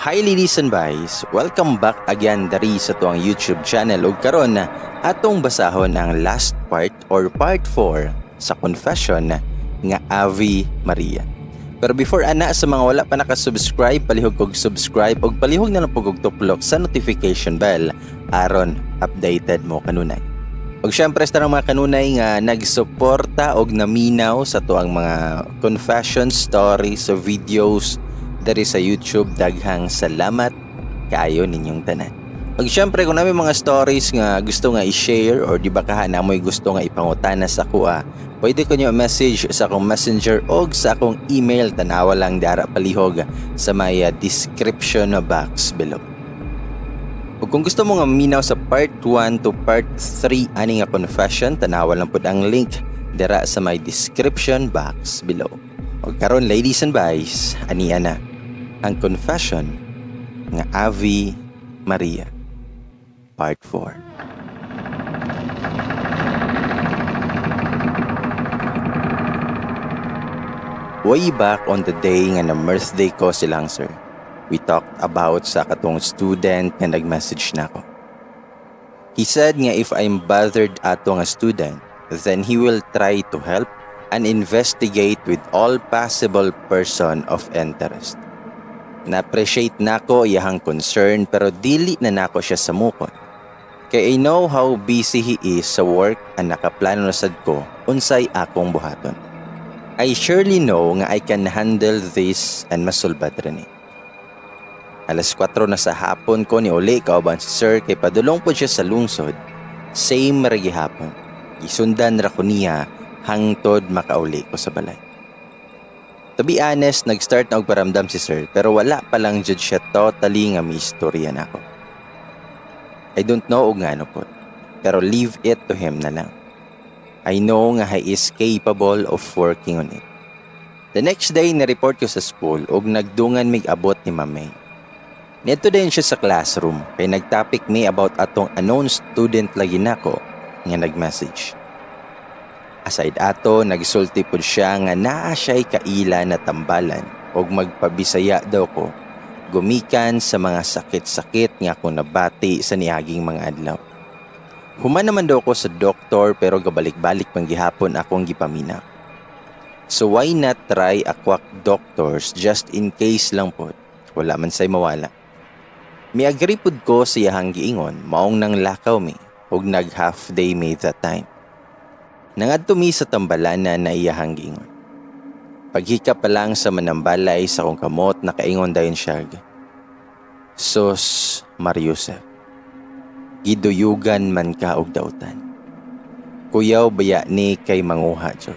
Hi, ladies and boys! Welcome back again dari sa atuang YouTube channel ug karon atong basahon ang last part or part 4 sa confession nga Ave Maria. Pero before ana, sa mga wala pa naka-subscribe, palihog og subscribe ug palihog na lang pud og tuplok sa notification bell aron updated mo kanunay. Ug syempre sa tanang mga kanunay nga nagsuporta og naminaw sa atuang mga confession stories sa videos diri sa YouTube, daghang salamat kaayo ninyong tanan. Ug syempre kung naa moy mga stories nga gusto nga i-share or di ba kaha naa moy gusto nga ipangutana sa akoa, pwede ko nyo message sa akong Messenger o sa akong email. Tanawa lang dara palihog sa may description box below. Ug kung gusto mo nga minaw sa part 1 to part 3 ani nga confession, tanawa lang pud ang link dira sa may description box below. Ug karon, ladies and boys, ania na ang confession nga Ave Maria Part 4. Way back on the day nga na birthday ko silang sir, we talked about sa katong student nga nag-message nako. He said nga if I'm bothered ato nga student, then he will try to help and investigate with all possible person of interest. Na-appreciate nako iyahang concern pero dili na nako siya samukon. Kay I know how busy he is sa work and nakaplano na sad ko unsay akong buhaton. I surely know nga I can handle this and masulbad ra ni. Alas 4 na sa hapon ko ni uli kauban si sir kay padulong po siya sa lungsod. Same ra gihapon. Gisundan ra ko niya hangtod makauli ko sa balay. To be honest, nag-start na og paramdam si sir pero wala pa lang jud siya totally nga miistorya nako. I don't know og ngano pod, pero leave it to him na lang. I know nga he is capable of working on it. The next day, na-report ko sa school ug nagdungan mig abot ni Ma'am May. Niadto din siya sa classroom kay nagtopic mi about atong unknown student lagi nako nga nag-message. Aside ato, nagsulti pud siya nga naa siya'y kaila na tambalan ug magpabisaya daw ko gumikan sa mga sakit-sakit nga akong nabati sa niaging mga adlaw. Human naman daw ko sa doktor pero gabalik-balik man gihapon akong gipamina. So why not try a quack doctors just in case lang pod? Wala man say mawala. Mi-agree pud ko sa iyahang giingon, maong nang lakaw mi ug nag half day mi that time. Nangadto mi sa tambalana na iyahang giingon. Paghika pa lang sa manambalay sa akong kamot, nakaingon dayon siya, "Sus Mariusep, giduyugan man ka og dautan. Kuyaw baya ni kay manguha jud."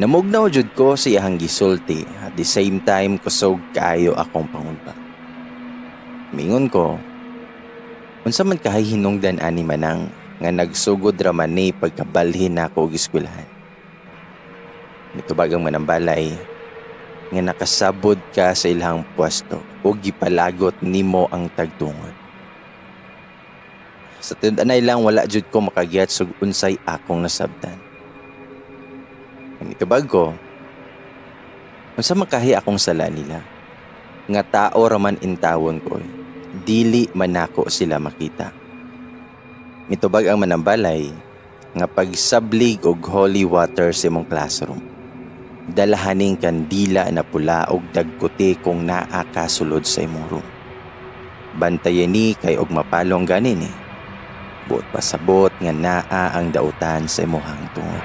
Namugnaw jud ko sa iyahang gisulti, at the same time kusog kaayo akong pangulba. Mingon ko, "Unsa man kahay hinungdan ani, manang, nga nagsugod ra man ni pagkabalhin nako og eskwelahan?" Mitubag ang manambalay nga nakasabod ka sa ilang pwesto ug gipalagot nimo ang tagtungod. Sa tinud-anay lang, wala jud ko makagets og unsay akong nasabtan. Mitubag ko, "Unsa man kahi akong sala nila? Nga tao raman intawon ko, eh. Dili man nako sila makita." Mitubag ang manambalay nga pagsablig og holy water sa imong classroom, dalahaning kandila na pula og dagkuti kung naa ka sulod sa imong room. Bantayan ni kay og mapalong ganin eh. Buot pasabot nga naa ang dautan sa imuhang tungod.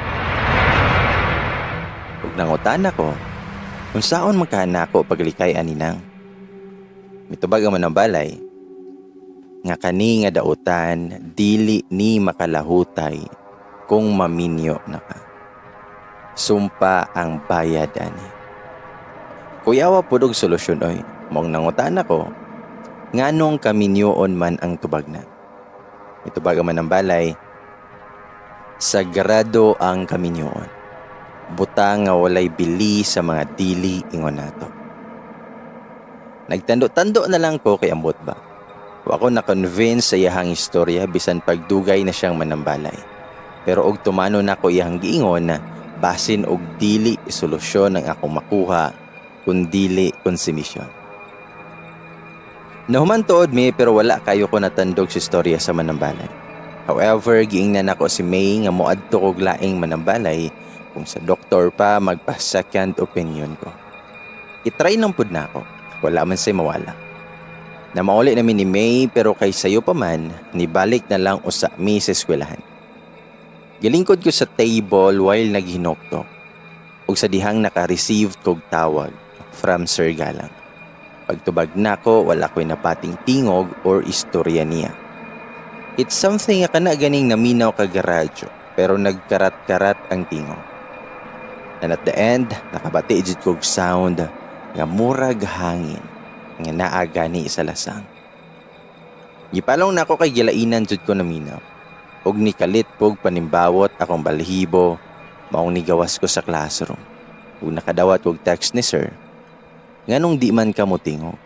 Ug nangutana ko, "Unsaon man ka nako paglikay ani, nang?" Mitubag ang manambalay nga kani nga dautan dili ni makalahutay kung maminyo na ka. Sumpa ang bayad ani. Kuyawa pud og solusyon oy, maong nangutana ko, "Nganong kaminyoon man ang tubag na?" Mitubag ang manambalay, "Sagrado ang kaminyoon. Butang nga walay bili sa mga dili ingon nato." Nagtando-tando na lang ko kay ambot ba. Wa ko na-convince sa iyahang istorya bisan pagdugay na siyang manambalay. Pero og tumano nako iyahang giingon, basin og dili solusyon ang akong makuha kun dili konsumisyon. Nahuman tuod mi pero wala kayo ko natandog sa istorya sa manambalay. However, giingnan ako si May nga moadto kog laing manambalay kung sa doktor pa magpa second opinion ko. I-try nang pud nako. Wala man say mawala. Namauli nami ni May pero kay sayo pa man, nibalik na lang usa mi sa eskwelahan. Gilingkod ko sa table while naghinoktok. Ug sa dihang naka-receive kog tawag from Sir Galang. Pagtubag nako, wala ko'y napating tingog or istorya niya. It's something nga kana ganing naminaw kag radyo pero nagkarat-karat ang tingog. And at the end, nakabati jud kog sound nga murag hangin nga naa gani sa lasang. Gipalong nako kay gilainan jud ko naminaw. Ug nikalit kog panimbawot akong balhibo, maong nigawas ko sa classroom. Ug nakadawat kog text ni sir. Nganong di man ka motingog?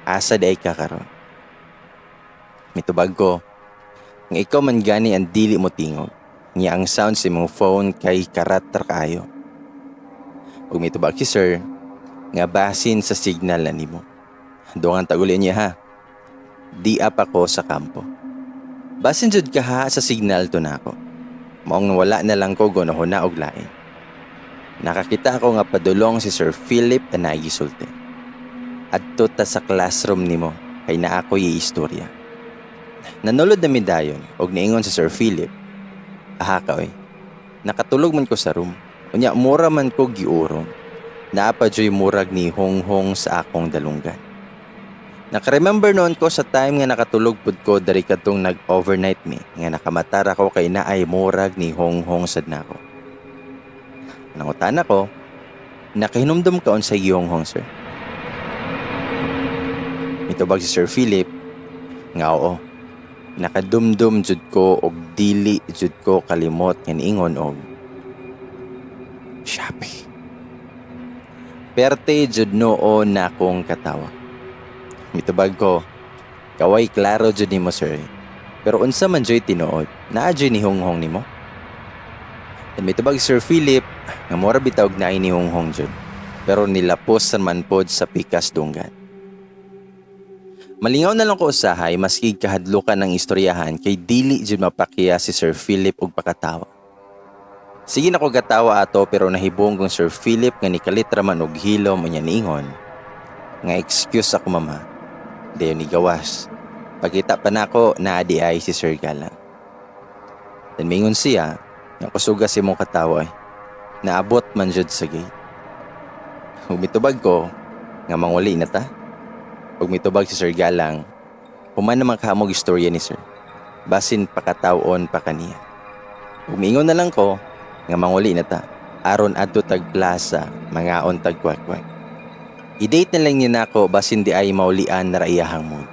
Asa diay ka karon? Mitubag ko, nga ikaw man gani ang dili mo tingog. Nga ang sound sa imong phone kay karat ra kaayo. Ug mitubag si sir, nga basin sa signal na nimo. Dungan taguli niya ha. Di up ako sa kampo. Basin jud ka ha sa signal to nako. Maong wala na lang ko gunahuna og lain. Nakakita ako nga padulong si Sir Philip na nagisulti. Adto ta sa classroom nimo kay naa ko'y istorya. Nanulod na mi dayon og niingon si Sir Philip. Aha ka oy. Nakatulog man ko sa room. Unya mura man ko giurong. Naa pa juy murag ni honghong sa akong dalunggan. Nakaremember noon ko sa time nga nakatulog pud ko dari kadtong nag-overnight mi nga nakamatar ako kay naay murag ni honghong sad nako. Nangutana ko, "Nakahinumdum ka unsay gihonghong, sir?" Mitubag si Sir Philip nga oo. Nakadumdum jud ko og dili jud ko kalimot nga niingon og "Shopee." Perte jud noon na akong katawa. Mitubag ko, "Kaway klaro jud nimo, sir. Pero unsa man juy tinuod, naa juy ni honghong nimo?" And mitubag si Sir Philip nga mura bitaw og naay ni honghong jud. Pero nilapos sa man pod sa pikas dunggan. Malingaw na lang ko usahay maski kahadlukan ng istoryahan kay dili jud mapakya si Sir Philip og pakatawa. Sige na ko gatawa ato pero nahibong kong Sir Philip nga nikalit ra man og hilom, unya niingon nga excuse ako, mama. Dayon ni gawas. Pagkita pa nako naa diay si Sir Galang. Then mingon siya nga kusuga si mong katawa eh. Naabot man jud sa gate. Ug mitubag ko nga manguli na ta. Ug mitubag si Sir Galang, human naman kamog istorya ni sir. Basin pakatawon pa kaniya. Ug miingon na lang ko nga manguli na ta. Aron adto tag plaza, mangaon tag kwek-kwek. I-date na lang niya nako basin di ay maulian na raiyahang mood.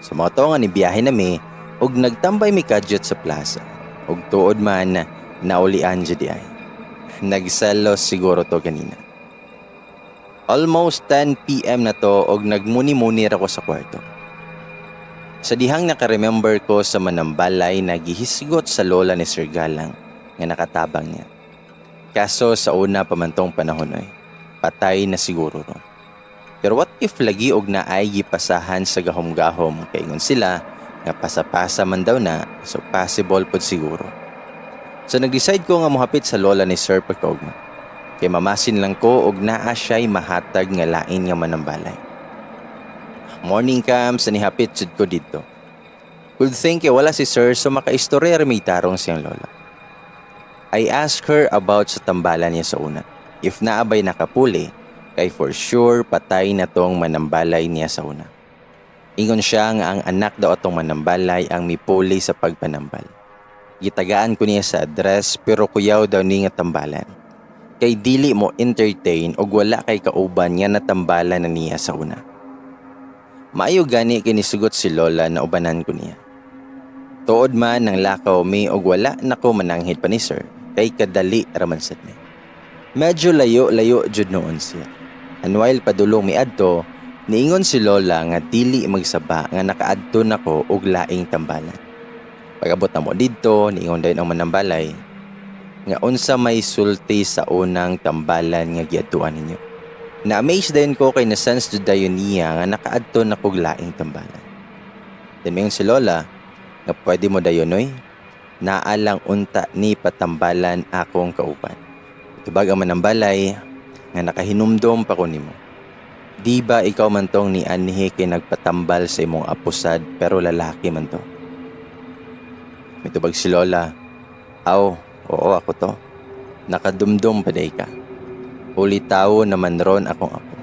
So mao to nga nibiyahe nami ug nagtambay mi kadyot sa plaza. Ug tuod man naulian jud di ay. Nagselos siguro to ganina. Almost 10 p.m. na to og nagmuni-muni ra ko sa kwarto. Sa dihang naka-remember ko sa manambalay na gihisgot sa lola ni Sir Galang nga nakatabang niya. Kaso sa una pa man tong panahon oy, patay na siguro ron. Pero what if lagi og naay gipasahan sa gahom-gahom kay ingon sila nga pasapasa man daw na, so possible pod siguro. So nag-decide ko nga mohapit sa lola ni Sir pagkaugma. Kay mamasin lang ko og naa siya'y mahatag nga lain nga manambalay. Morning comes, nihapit jud ko didto. Good thing kay wala si Sir so makaistorya ra may tarong siyang lola. I asked her about sa tambalan niya sa una. If naa bay nakapuli, kay for sure patay na tong manambalay niya sa una. Ingon siya nga ang anak daw atong manambalay ang mipuli sa pagpanambal. Gitagaan ko niya sa address pero kuyaw daw ni nga tambalan. Kay dili mo entertain og wala kay kauban nga natambalan na niya sa una. Maayo gani kinisugot si Lola na ubanan ko niya. Tuod man ng lakaw mi og wala nako mananghid pa ni sir kay kadali raman sad mi. Medyo layo-layo jud noon siya. And while padulong mi adto, niingon si Lola nga dili magsaba nga nakaadto nako og laing tambalan. Pag-abot na mo didto, niingon dayon ang manambalay nga unsa may sulti sa unang tambalan nga giadtuan ninyo. Na-amaze din ko kay na-sense jud dayon niya nga nakaadto na kog laing tambalan. Then mayon si Lola nga pwede mo dayon oy, naa lang unta ni patambalan akong kauban. Tubag ang manambalay nga nakahinumdom pa ko nimo. Di ba ikaw man tong ni anhi kay nagpatambal sa imong aposad pero lalaki man to? Mitubag si Lola, "Aw, oo, ako to. Nakadumdum pa day ka. Ulitawo naman ron akong apo."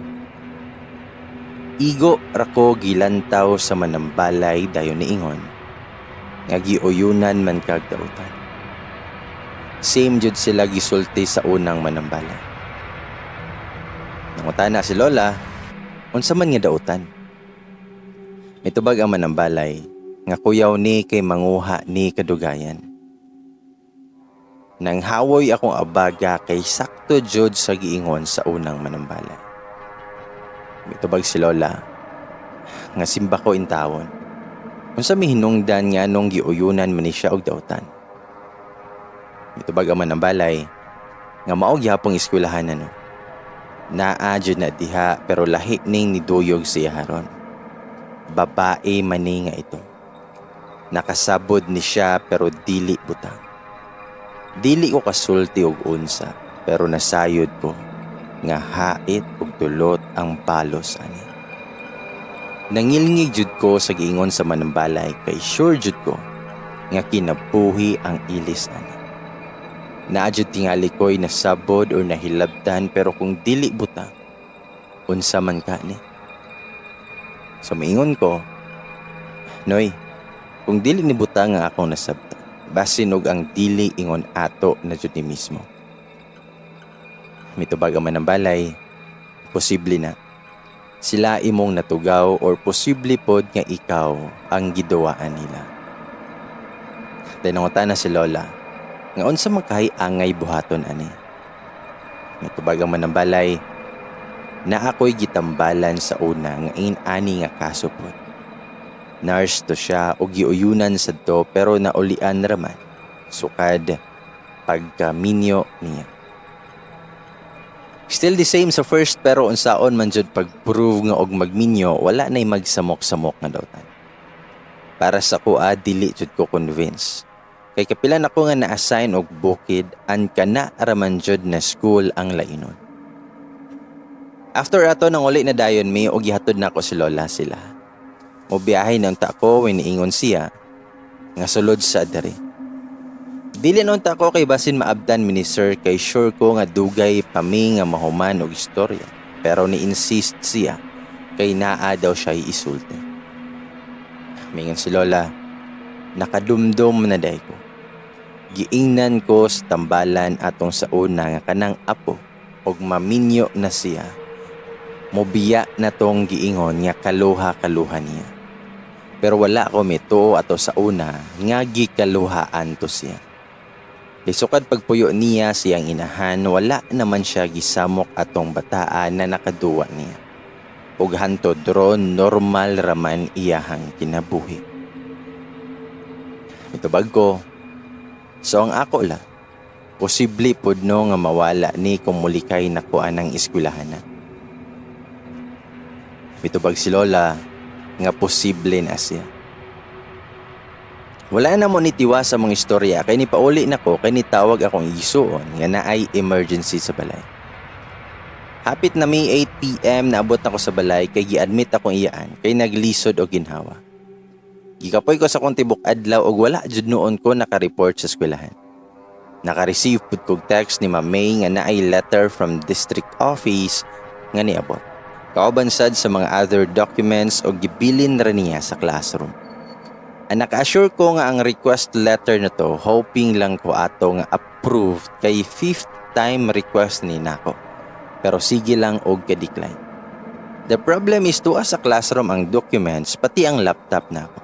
Igo rako gilantaw sa manambalay, dayon niingon nga giuyunan man kag dautan. Same jud sila gisulti sa unang manambalay. Nangutana si Lola, unsa man nga dautan? Mitubag ang manambalay nga kuyaw ni kay manguha ni kadugayan. Nang hawoy akong abaga kay sakto jud sa giingon sa unang manambalay. Mitubag si Lola nga simba ko intawon. Unsa may hinungdan nga nung giuyunan man ni siya og dautan? Mitubag ang manambalay nga mao gyapong eskwelahan ano. Naa jud na diha pero lahi ning niduyog siya haron. Babae man ni nga ito. Nakasabod ni siya pero dili butang. Dili ko kasulti og unsa pero nasayod ko nga hait ug dulot ang balos ani. Nangilngig jud ko sa giingon sa manambalay kay sure jud ko nga kinabuhi ang ilis ani. Naa jud tingali ko'y nasabod or nahilabtan pero kung dili butang, unsa man ka ni? So maingon ko, "Noy, kung dili ni butang nga akong nasabtan, basin og ang dili ingon ato na jud ni mismo." Mitubag ang manambalay, "Posible na. Sila imong natugaw or posible pod nga ikaw ang giduwaan nila." Then nangutana si Lola, nga unsa man kay angay buhaton ani? Mitubag ang manambalay, na ako'y gitambalan sa una nga in-ani nga kaso pod. Nurse to siya o giuyunan sadto pero naulian raman sukad pagkaminyo niya. Still the same sa first pero unsaon man jud pag-prove nga og magminyo wala na'y magsamok-samok nga dautan? Para sa kuha, dili jud ko convince. Kay kapilan ako nga na-assign og bukid an kana raman jud na school ang lainon. After ato nang uli na dayon mi og gihatod na ako si Lola sila. Mobiyahe na unta ko when niingon siya nga sulod sa diri. Dili na unta ko kay basin maabtan mi ni sir kay sure ko nga dugay pa mi nga mahuman og istorya. Pero ni-insist siya kay naa daw siya isulti. Mingon si Lola, "Nakadumdum na day ko. Giingnan ko sa tambalan atong sa una nga kanang apo og maminyo na siya. Mobiya na tong giingon nga kaluha-kaluha niya. Pero wala ko mituo ato sa una nga gikaluhaan to siya. Kay sukad pagpuyo niya siyang inahan, wala naman siya gisamok atong bataan na nakaduwa niya. Ug hantod ron normal raman iyahang kinabuhi." Mitubag ko, "So ang ako lang, posible pod no nga mawala ni kung mulikay na ko anang eskwelahan na." Mitubag si Lola nga posible na siya. Wala na mo nitiwa sa mga istorya kay ni pauli na ko kay nitawag akong igsuon nga naay emergency sa balay. Hapit na mi 8 p.m. naabot na ko sa balay kay gi-admit akong iyaan kay naglisod og ginhawa. Gikapoy ko sa akong tibok adlaw og wala jud noon ko naka-report sa eskwelahan. Naka-receive pud kog text ni Ma'am May nga naay letter from district office nga niabot. Kauban sad sa mga other documents og gibilin ra niya sa classroom. Ang naka-assure ko nga ang request letter na to, hoping lang ko ato nga approved kay fifth time request ni nako. Pero sige lang og ka-decline. The problem is tuwa sa classroom ang documents pati ang laptop nako.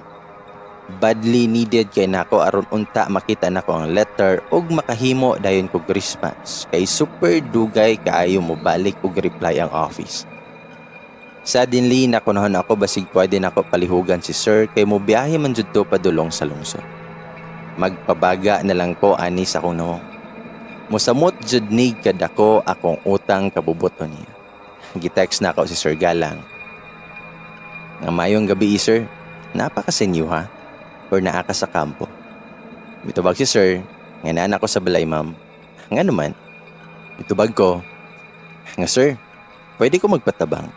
Badly needed kay nako aron unta makita nako ang letter ug makahimo dayon kog response kay super dugay kaayo mo balik og reply ang office. Suddenly, nakunahon ako basig pwede nako palihugan si sir kay mobiyahe man jud to padulong sa lungsod. Magpabaga na lang ko ani sa akong nawong. Musamot jud ni kadako akong utang kabubuton niya. Gi-text nako si Sir Galang nga, "Maayong gabi, sir. Naa pa ka sa inyo ha? Or naa ka sa kampo?" Mitubag si sir nga, "Naa ko sa balay, ma'am. Ngano man?" Mitubag ko nga, "Sir, pwede ko magpatabang?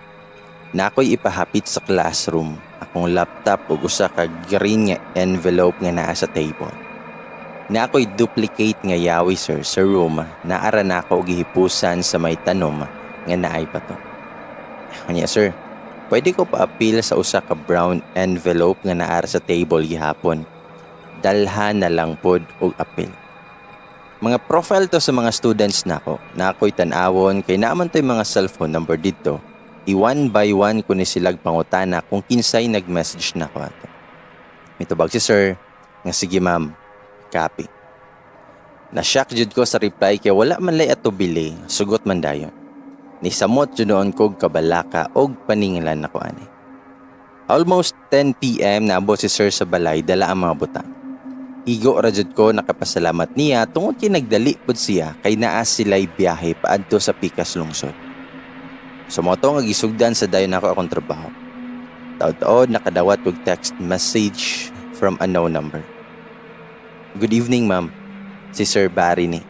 Naa ko'y ipahapit sa classroom, akong laptop ug usa ka green nga envelope nga naa sa table. Naa ko'y duplicate nga yawi, sir, sa room, naa ra nako gihipusan sa may tanom nga naay bato. Unya sir, pwede ko paapil sa usa ka brown envelope nga naa ra sa table gihapon. Dalha na lang pod og apil. Mga profile to sa mga students nako. Naa ko'y tan-awon kay naa man to'y mga cellphone number didto. I one by one ko ni silag pangutana kung kinsay nag-message nako ato." Mitubag si sir nga, "Sige ma'am, copy." Na-shock jud ko sa reply kay wala man lay atubili, sugot man dayon. Nisamot jud nuon kog kabalaka og paninglan nako ani. Almost 10 p.m. naabot si sir sa balay dala ang mga butang. Igo ra jud ko nakapasalamat niya tungod kay nagdali pud siya kay naa sila'y biyahe paadto sa pikas lungsod. So mao to nga gisugdan sa dayon nako akong trabaho. Taod-taod nakadawat og text message from a no number. "Good evening, ma'am. Si Sir Barry ni.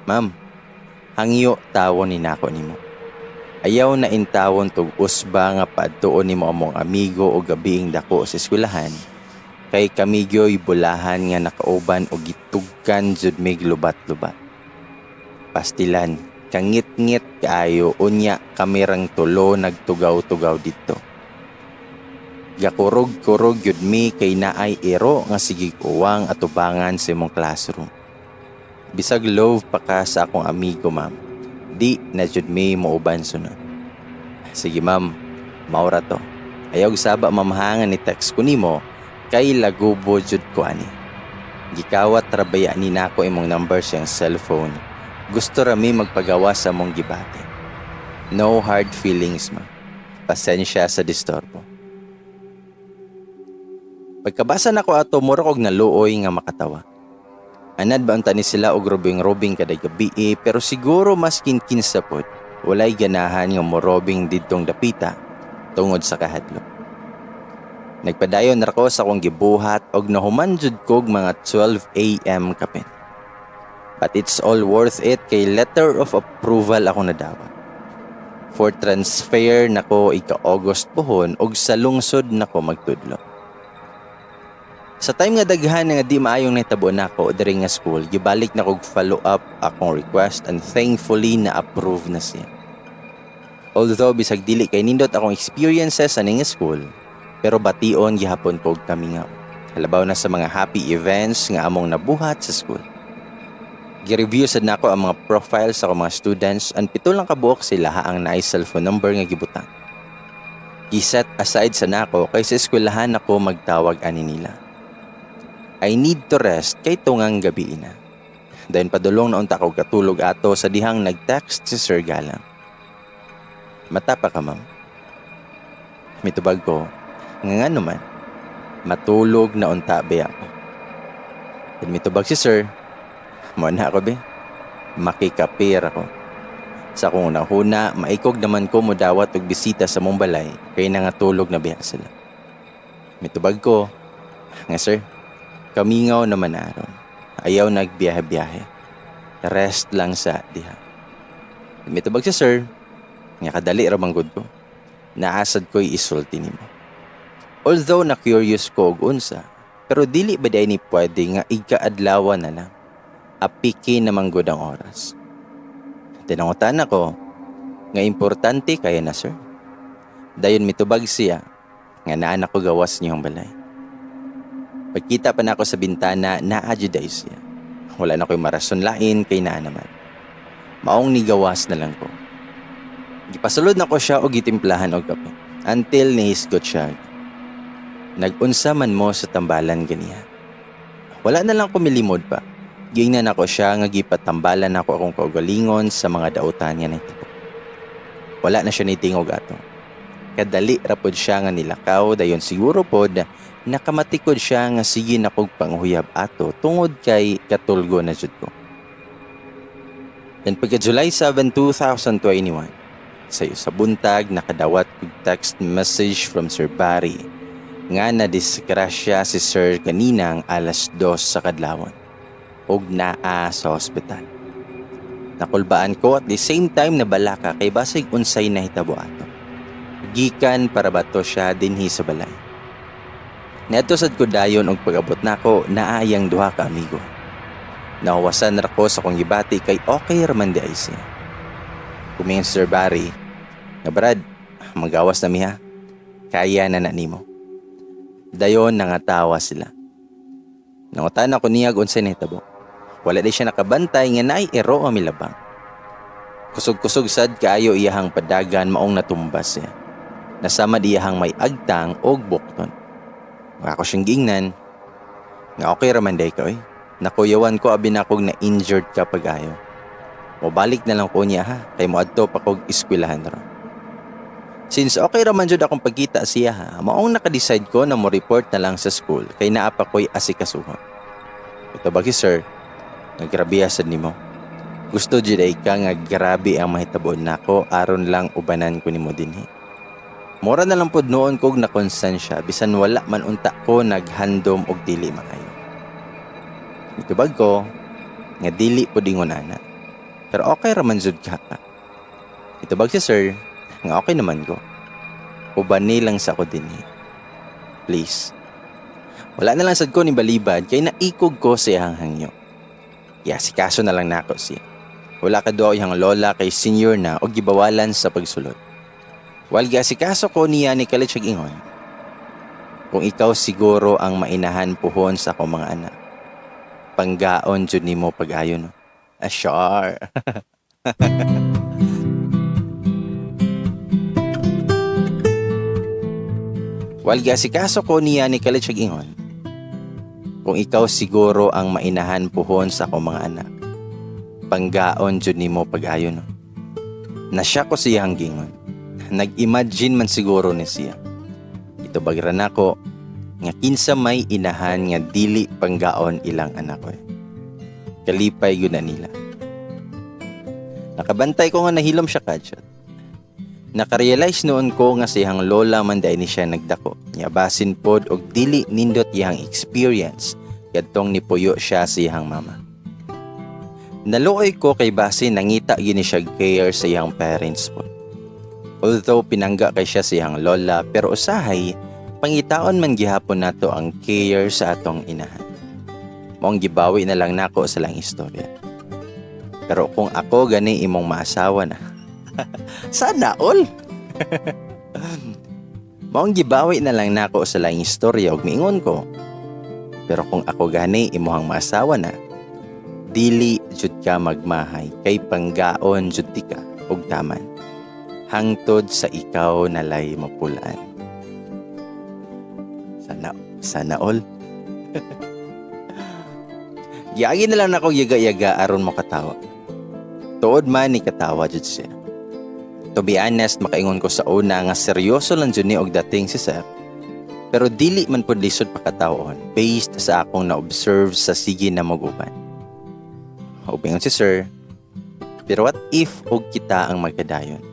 Ma'am, hangyo tawon ni nako nimo. Ayaw na intawon tog usba nga paadtuon nimo among amigo og gabiing dako sa eskwelahan kay kami gyoy bulahan nga nakauban og gitugkan jud mig lubat-lubat. Pastilan, kangit-ngit kaayo, unya kami rang tulo nagtugaw-tugaw didto. Gakurog-kurog yun mi kay naay iro nga sigig uwang atubangan sa imong classroom. Bisag love pa ka sa akong amigo, ma'am. Di na jud mi muuban sunod. Sige ma'am, mao ra to. Ayaw saba, ma'am, ha, nga ni text ko nimo kay lagubo jud ko ani. Gikawat ra baya ni nako imong number siyang cellphone. Gusto ra mi magpagawa sa among gibati. No hard feelings, ma'am. Pasensya sa disturbo." Pagkabasa nako ato, mura kog naluoy nga makatawa. Anad ba unta ni sila og robing-robing kada gabi eh, pero siguro maskin kinsa pod, walay ganahan nga morobing didtong dapita tungod sa kahadlok. Nagpadayon ra ko sa akong gibuhat og nahuman jud kog mga 12 a.m. kapin. But it's all worth it kay letter of approval ako nadawat. For transfer nako ika-August pohon og sa lungsod nako magtudlo. Sa time nga daghan nga di maayong nahitabo nako diri nga school, gibalik na kog follow up akong request and thankfully na-approve na siya. Although bisag dili kay nindot akong experiences sa ning school, pero bation gihapon kog kamingaw. Halabaw na sa mga happy events nga among nabuhat sa school. Gi-review sad nako ang mga profiles sa akong mga students and 7 lang kabuok sila ha ang naay cellphone number nga gibutang. Gi-set aside sa nako kay sa eskwelahan ako magtawag ani nila. I need to rest kay tungang gabi na. Dayon padulong na unta ko katulog ato sa dihang nag-text si Sir Galang. "Mata pa ka, ma'am?" Mitubag ko nga, "Ngano man? Matulog na unta ba ako?" Then mitubag si sir, "Mo na ako be. Makikapir ako. Sa akong huna, maikog naman ko modawat og bisita sa mong balay kay nangatulog na biya sila." Mitubag ko nga, "Sir, kamingaw naman aron. Ayaw nagbiyahe-biyahe. Rest lang sa diha." Mitubag si sir nga, "Kadali ra man gud ko. Naa sad ko'y isulti nimo." Although na curious ko og unsa, pero dili ba diay ni pwede nga igkaadlaw na lang? Apiki naman gud ang oras. Tinangutan ako nga, "Importante kaya na, sir." Dayon mitubag siya nga, "Naa na ko gawas niyong balay." Pagkita pa nako sa bintana, naa jud ay siya. Wala na ko'y marason lain kay naa naman. Maong nigawas na lang ko. Gipasulod na ko siya og gitimplahan og kape until nihisgot siya. "Nag-unsa man mo sa tambalan ganiha?" Wala na lang ko milimod pa. Giingnan nako siya nga gipatambalan nako akong kaugalingon sa mga dautan nga nahitabo. Wala na siya nitingog ato. Kadali ra pod siya nga nilakaw, dayon siguro pod nakamatikod siya nga sige na kog panghuyab ato tungod kay katulgo na jud ko. Then pagka July 7, 2021, Sayo sa buntag, nakadawat kog text message from Sir Barry nga nadisgrasya si Sir kaninang 2:00 sa kadlawon ug naa sa ospital. Nakulbaan ko, at the same time nabalaka kay basig unsay nahitabo ato. Gikan para bato siya dinhi sa balay. Niadto sad ko dayon og pag-abot nako, naa iyang duha ka amigo. Nahuwasan ra ko sa akong gibati kay okay ra man diay siya. Kumingon si Sir Barry nga, "Brad, magawas na mi ha. Kaya na na nimo." Dayon nangatawa sila. Nangutana ko niya unsay nahitabo. Wala di siya nakabantay nga naay iro ang milabang. Kusog-kusog sad kaayo iyahang padagan, maong natumba siya. Nasamad iyahang may agtang og bukton. Ako siyang giingnan nga okay ra man day ka oy. Nakuyawan ko, abi nakog na injured ka pag-ayo. Mobalik na lang ko niya ha, kay moadto pa kog eskwelahan ron. Since okay ra man jud akong pagkita siya ha, maong naka-decide ko na mo report na lang sa school kay naa pa ko'y asikasuhon. Mitubag si sir, "Nagrabiya sad nimo. Gusto jud ay ka nga grabe ang mahitabo nako aron lang ubanan ko nimo dinhi." Mura na lang pod noon kog nakonsensya bisan wala man unta ko naghandom og dili maayo. Mitubag ko nga dili pod ingon ana. Pero okay ra man jud ka. Mitubag si sir nga okay naman ko. Ubani lang sa ako dinhi. Please. Wala na lang sad ko ni balibad kay naikog ko sa iyang hangyo. Sikaso na lang nako siya. Wala ka duha iyang lola kay senior na og gibawalan sa pagsulod. While giasikaso ko niya, ni kalit siya ingon, "Kung ikaw siguro ang mainahan puhon sa akong mga anak, panggaon jud nimo pag-ayo, no?" Ah, sure. While giasikaso ko niya, ni kalit siya ingon, "Kung ikaw siguro ang mainahan puhon sa akong mga anak, panggaon jud nimo pag-ayo, no?" Nasya ko siyang gingon. Nag-imagine man siguro ni siya. Itubag ra nako nga kinsa may inahan nga dili panggaon ilang anak ko. Kalipay gyud na nila. Nakabantay ko nga nahilom siya kadyot. Nakarealize noon ko nga siyang lola man dahil ni siya nagdako. Nya basin pod og dili nindot iyang experience kadtong nipuyo siya sa iyang mama. Naluoy ko kay basin nangita gini siya care sa iyang parents pod. Although pinangga kay siya sa iyang lola, pero usahay pangitaon man gihapon nato ang care sa atong inahan. Maong gibawi na lang nako sa lang istorya. Pero kung ako gani imong maasawa na. Sana all. Maong gibawi na lang nako sa lang istorya ug miingon ko. Pero kung ako gani imuhang maasawa na, dili jud ka magmahay kay panggaon jud ti ka og taman. Hangtod sa ikaw nalay mapulaan. Sana, sana all. Giagi na lang nako yaga-yaga aron mo katawa. Tuod man ni katawa jud siya. To be honest, makaingon ko sa una nga seryoso lang jud ni og dating si sir. Pero dili man pud lisod pakatawon based sa akong na-observe sa sige na mag-uban. Ug ingon si sir, "Pero what if og kita ang magkadayon?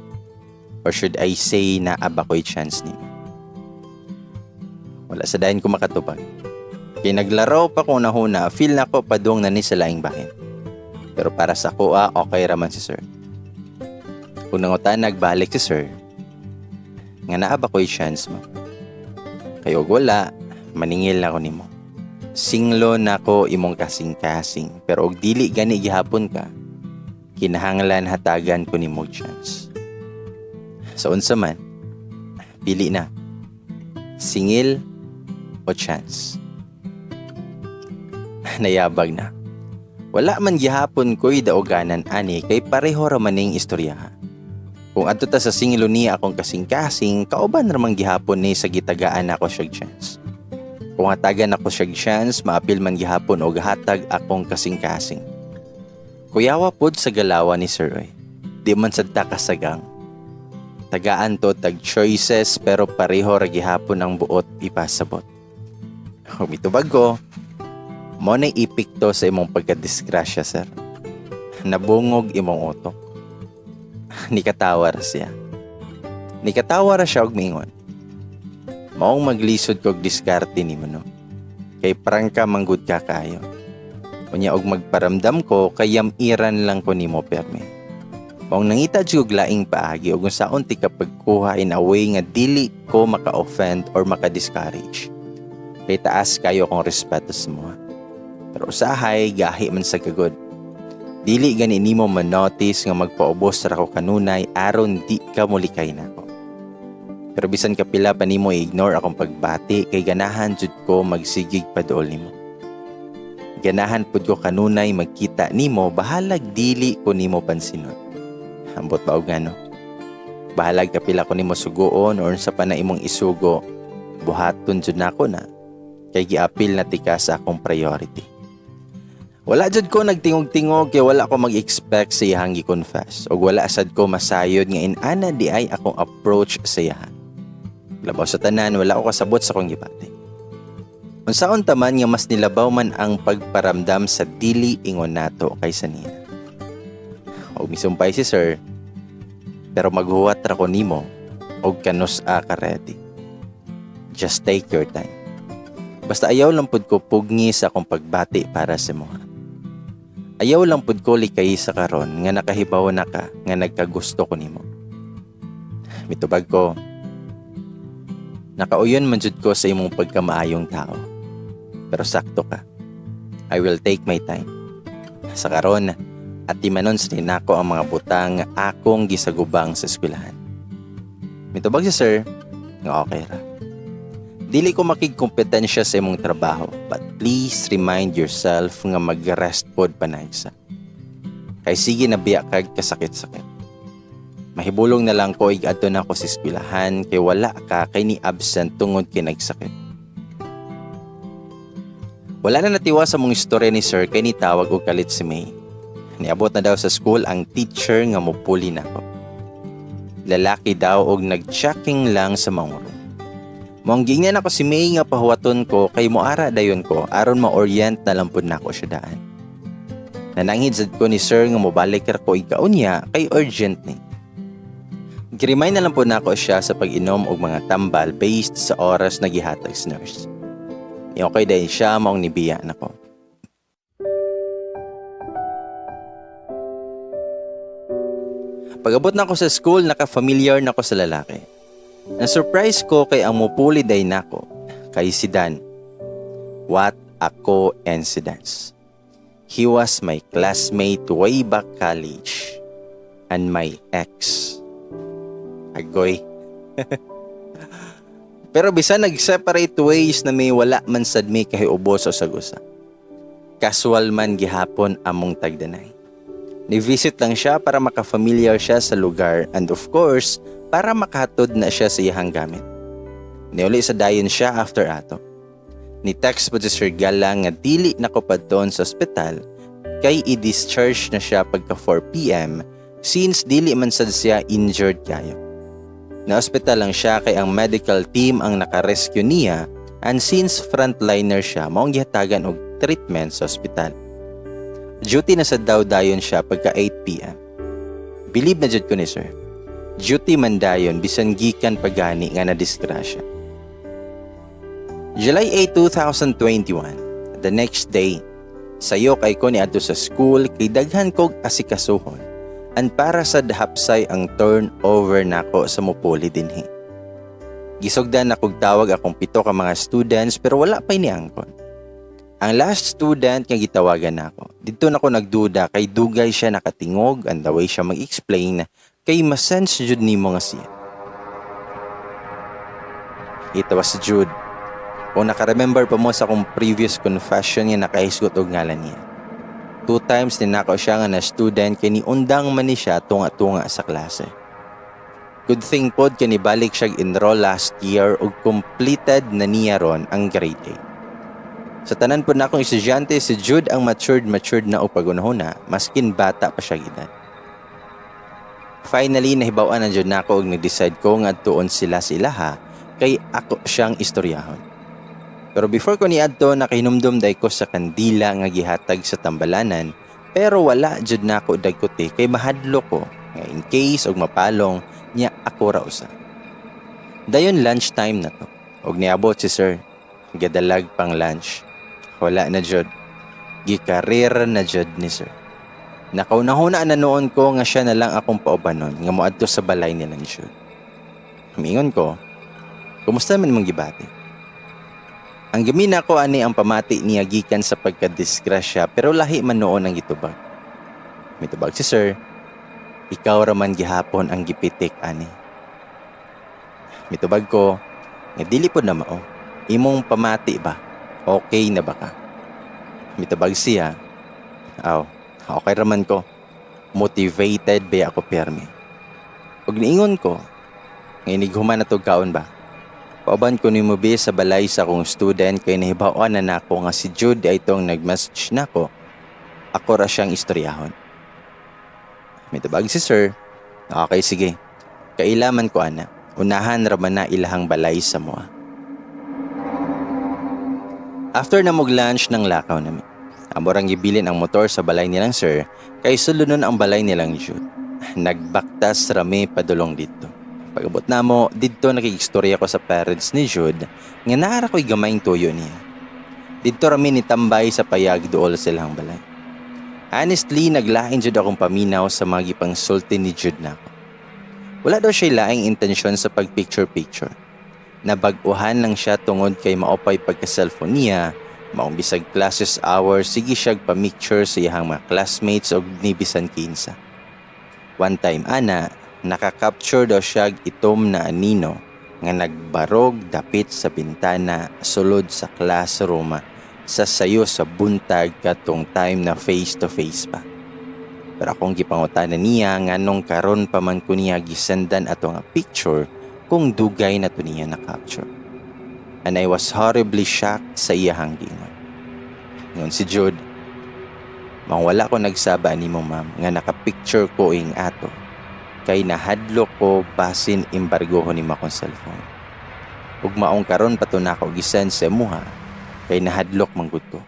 Or should I say naa ba ko'y chance nimo?" Wala sa dayon ko makatubag. Kay naglaro pa ko nahuna, feel na ko padung na ni sa laing bahin. Pero para sa kuha, okay raman si sir. Kung nangutan nagbalik si sir, nga naa ba ko'y chance mo? Kay og wala, maningil na ko nimo. Singlo na ko imong kasing-kasing, pero og dili gani gihapon ka, kinahanglan hatagan ko nimo og chance. Sa unsa man, pili na. Singil o chance. Nayabag na. Wala man gihapon ko'y dauganan ani kay pareho ra maning istoryaha. Kung adto ta sa singilo niya akong kasing-kasing, kauban ra man gihapon ni sa gitagaan ako siyag chance. Kung hatagan ako siyag chance, maapil man gihapon og hatag akong kasing-kasing. Kuyawa pod sa galawa ni Sir Roy. Di man sad ta kasagang. Tagaan to tag choices pero pareho ra gihapon ang buot ipasabot. Mitubag ko, mo na epekto sa imong pagkadisgrasya, sir. Nabungog imong utok. Ni katawa ra siya. Nikatawa ra siya og miingon, "Maong maglisod kog diskarte nimo, no? Kay prangka manggod ka kayo. Unya og magparamdam ko kay yamiran lang ko nimo permi. Maong nangita jud og laing paagi og unsaon ti ka pagkuha in a way nga dili ko maka-offend or maka-discourage. Kay taas kayo akong respeto sa imoha. Pero usahay gahi man sa kagod. Dili gani nimo ma-notice nga magpaubos ra ko kanunay aron di ka mulikay nako. Pero bisan kapila pa nimo i-ignore akong pagbati kay ganahan jud ko magsigig paduol nimo. Ganahan pud ko kanunay magkita nimo, bahalag dili ko nimo pansinon. Ambot ba og ngano? Bahalag kapila ko nimo suguon or unsa pa na imong isugo, buhaton jud nako na kay giapil na tika sa akong priority." Wala jud ko nagtingog-tingog kay wala ko mag-expect sa iyahang gi-confess ug wala sad ko masayod nga inana di ay akong approach sa iyaha. Labaw sa tanan, wala ko kasabot sa akong gibati. Unsaon ta man nga mas nilabaw man ang pagparamdam sa dili ingon nato kaysa niya. Og misumpay si sir, pero maghuwat ra ko nimo og kanus-a ka ready. Just take your time. Basta ayaw lang pud ko pugni sa akong pagbati para sa imoha. Ayaw lang pud ko likay sa karon nga nakahibaw na ka nga nagkagusto ko nimo. Mitubag ko, "Nakauyon man jud ko sa imong pagkamaayong tao. Pero sakto ka. I will take my time. Sa karon, atimanon sa ninako ang mga butang nga akong gisagubang sa eskwelahan." Mitubag si sir nga okay ra. "Dili ko makigkompetensya sa imong trabaho, but please remind yourself nga mag-rest pod panagsa. Kay sige na biya kag kasakit-sakit. Mahibulong na lang ko ig-adto na ko sa eskwelahan kay wala ka kay ni absent tungod kay nagsakit." Wala na natiwa sa mong istorya ni sir kay nitawag og kalit si May. Niabot na daw sa school ang teacher nga mupuli nako. Lalaki daw og nag-checking lang sa maong room. Maong giingnan ako si May nga pahuwaton ko kay moara dayon ko aron ma-orient na lang pud nako siya daan. Nananghid sad ko ni sir nga mobalik ra ko igkaunya kay urgent ni. Giremind na lang po nako siya sa pag-inom og mga tambal based sa oras na gihatag sa nurse. Ni okay dahil siya, maong nibiya nako. Pag-abot na ako sa school, naka-familiar na ko sa lalaki. Na-surprise ko kay ang mupuli day nako kay si Dan. What a coincidence. He was my classmate way back college and my ex. Agoy. Pero bisan nag-separate ways na may, wala man sad mi kahiubos o sagusa. Casual man gihapon among tagdanay. Ni-visit lang siya para maka-familiar siya sa lugar and of course, para makahatod na siya sa iyahang gamit. Niuli sa dayon siya after ato. Ni-text po si Sir Gala nga dili na ko padton sa ospital kay i-discharge na siya pagka 4 p.m. since dili man sad siya injured kayo. Na-ospital lang siya kay ang medical team ang naka-rescue niya and since frontliner siya, maong gihatagan og treatment sa ospital. Duty na sa daw dayon siya pagka 8 p.m. Believe na jud ko ni sir. Duty man dayon bisan gikan pagani nga na-disgrasya. July 8, 2021, the next day, sayo kay ko ni adto sa school kay daghan kog asikasuhon. And para sa hapsay ang turnover nako sa mupuli dinhi. Gisugdan na kog tawag akong pito ka mga students pero wala pa'y niangkon. Ang last student nga gitawagan nako, didto nako nagduda kay dugay siya nakatingog and the way siya mag-explain kay masense jud nimo nga siya. It was Jude. Kung naka-remember pa mo sa akong previous confession nga nakahisgot og ngalan niya. Two times ni nako siya nga na student kay niundang man ni siya tunga-tunga sa klase. Good thing pod kay nibalik siya enroll last year ug completed na niya ron ang grade 8. Sa tanan po na akong estudyante, si Jude ang matured matured na og pagunahuna, maskin bata pa siya edad. Finally, nahibaw-an na jud nako og nag-decide ko nga adtuon sila sa ilaha kay ako siyang istoryahon. Pero before ko niadto, nakahinumdum day ko sa kandila nga gihatag sa tambalanan, pero wala jud nako dagkuti kay mahadlok ko nga in case og mapalong niya ako ra usa. Dayon lunchtime na to. Og niabot si sir. Gadalag pang lunch. Wala na jud. Gikarir na jud ni sir. Nakaunahuna na noon ko nga siya na lang akong paubanon nga moadto sa balay nilang Jude. Miingon ko, "Kumusta man imong gibati?" Ang gamina ko ani ang pamati niya gikan sa pagkadisgrasya, pero lahi man noon ang gitubag. Mitubag si sir, "Ikaw raman gihapon ang gipitik ani." Mitubag ko, nga dili pod na mao. Imong pamati ba? Okay na ba ka? Mitubag siya, "Aw, okay raman ko. Motivated ba ako permi." Ug niingon ko, nga inighuman na kaon ba? Pauban ko nimo be sa balay sa akong student kay nahibaw-an na nako nga si Jude ay itong nag-message nako. Ako ra siyang istoryahon. Mitubag si sir, "Okay, sige. Kailaman ko ana. Unahan ra man na ilahang balay sa moa." After na mog lunch ng lakaw nami. Amo rang gibilin ang motor sa balay nilang sir kay sulod ang balay nilang Jude. Nagbaktas rami padulong didto. Pag-abot namo, didto nakigistorya ko sa parents ni Jude nga naara ko'y gamayng tuyo niya. Didto rami ni tambay sa payag duol silang balay. Honestly, naglain jud akong paminaw sa mga gipangsulti ni Jude nako. Wala daw siya laing intensyon sa pag-picture-picture. Nabag-uhan lang siya tungod kay maopay pagka-cellphone niya, maong bisag classes hours, sige siya pa-micture sa iyang mga classmates og nibisan kinsa. One time ana, naka-capture daw siya itom na anino nga nagbarog dapit sa bintana sulod sa classroom sa sayo sa buntag katong time na face to face pa. Pero akong gipangutana niya nganong karon pa man ko niya gisendan ato nga picture kung dugay na to niya na-capture. And I was horribly shocked sa iyahang giingon. Ingon si Jude, "Maong wala ko nagsaba nimo, ma'am, nga naka-picture ko ing ato kay nahadlok ko basin embargohon nimo akong cellphone. Ug maong karon pa to nako gisend sa imuha kay nahadlok manggud ko.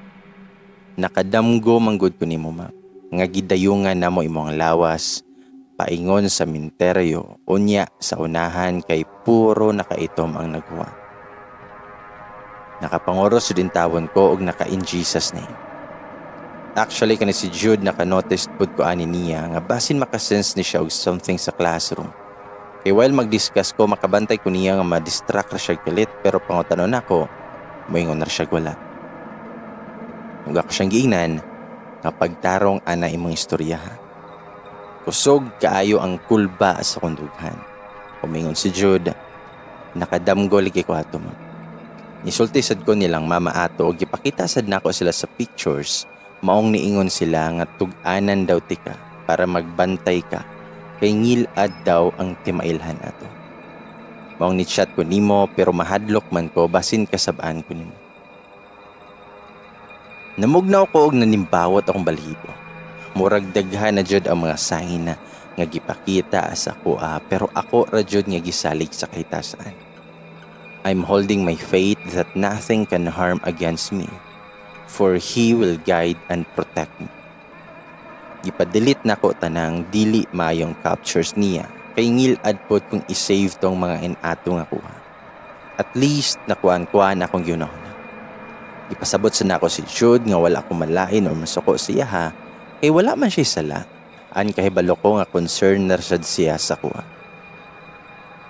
Nakadamgo manggud ko nimo, ma'am, nga gidayungan namo imong lawas paingon sa minteryo, unya sa unahan kay puro nakaitom ang naghuwat." Nakapanguros jud intawon ko og naka "In Jesus' name." Actually, kani si Jude, naka-notice pud ko ani niya nga basin makasense ni siya og something sa classroom. Kay while mag-discuss ko, makabantay ko niya nga ma-distract ra siya kalit, pero pangutanon nako, moingon ra siya wala. Ug ako siyang giingnan nga pagtarong ana imong istorya ha. Kusog kaayo ang kulba sa akong dughan. Umingon si Jude, "Nakadamgo lagi ko ato, ma'am. Nisulti sad ko nilang mama ato ug gipakita sad nako sila sa pictures, maong niingon sila nga tug-anan daw tika para magbantay ka kay ngilad daw ang timailhan ato. Maong ni-chat ko nimo pero mahadlok man ko basin kasabaan ko nimo." Namugnaw ko og nanimbawot akong balhibo. Murag daghan na jud ang mga sign na nga gipakita sa akoa, pero ako ra jud nga gisalig sa kahitasan. I'm holding my faith that nothing can harm against me, for He will guide and protect me. Gipa-delete nako tanang dili maayong captures niya kay ngilad pod kung i-save tong mga inato nga kuha. At least nakuan-kuan akong gihunahuna. Ipasabot sa nako si Jude nga wala ko malain or masuko siya ha, kay wala man siya sala. An kahibalo ko nga concern na sad siya sa kuha.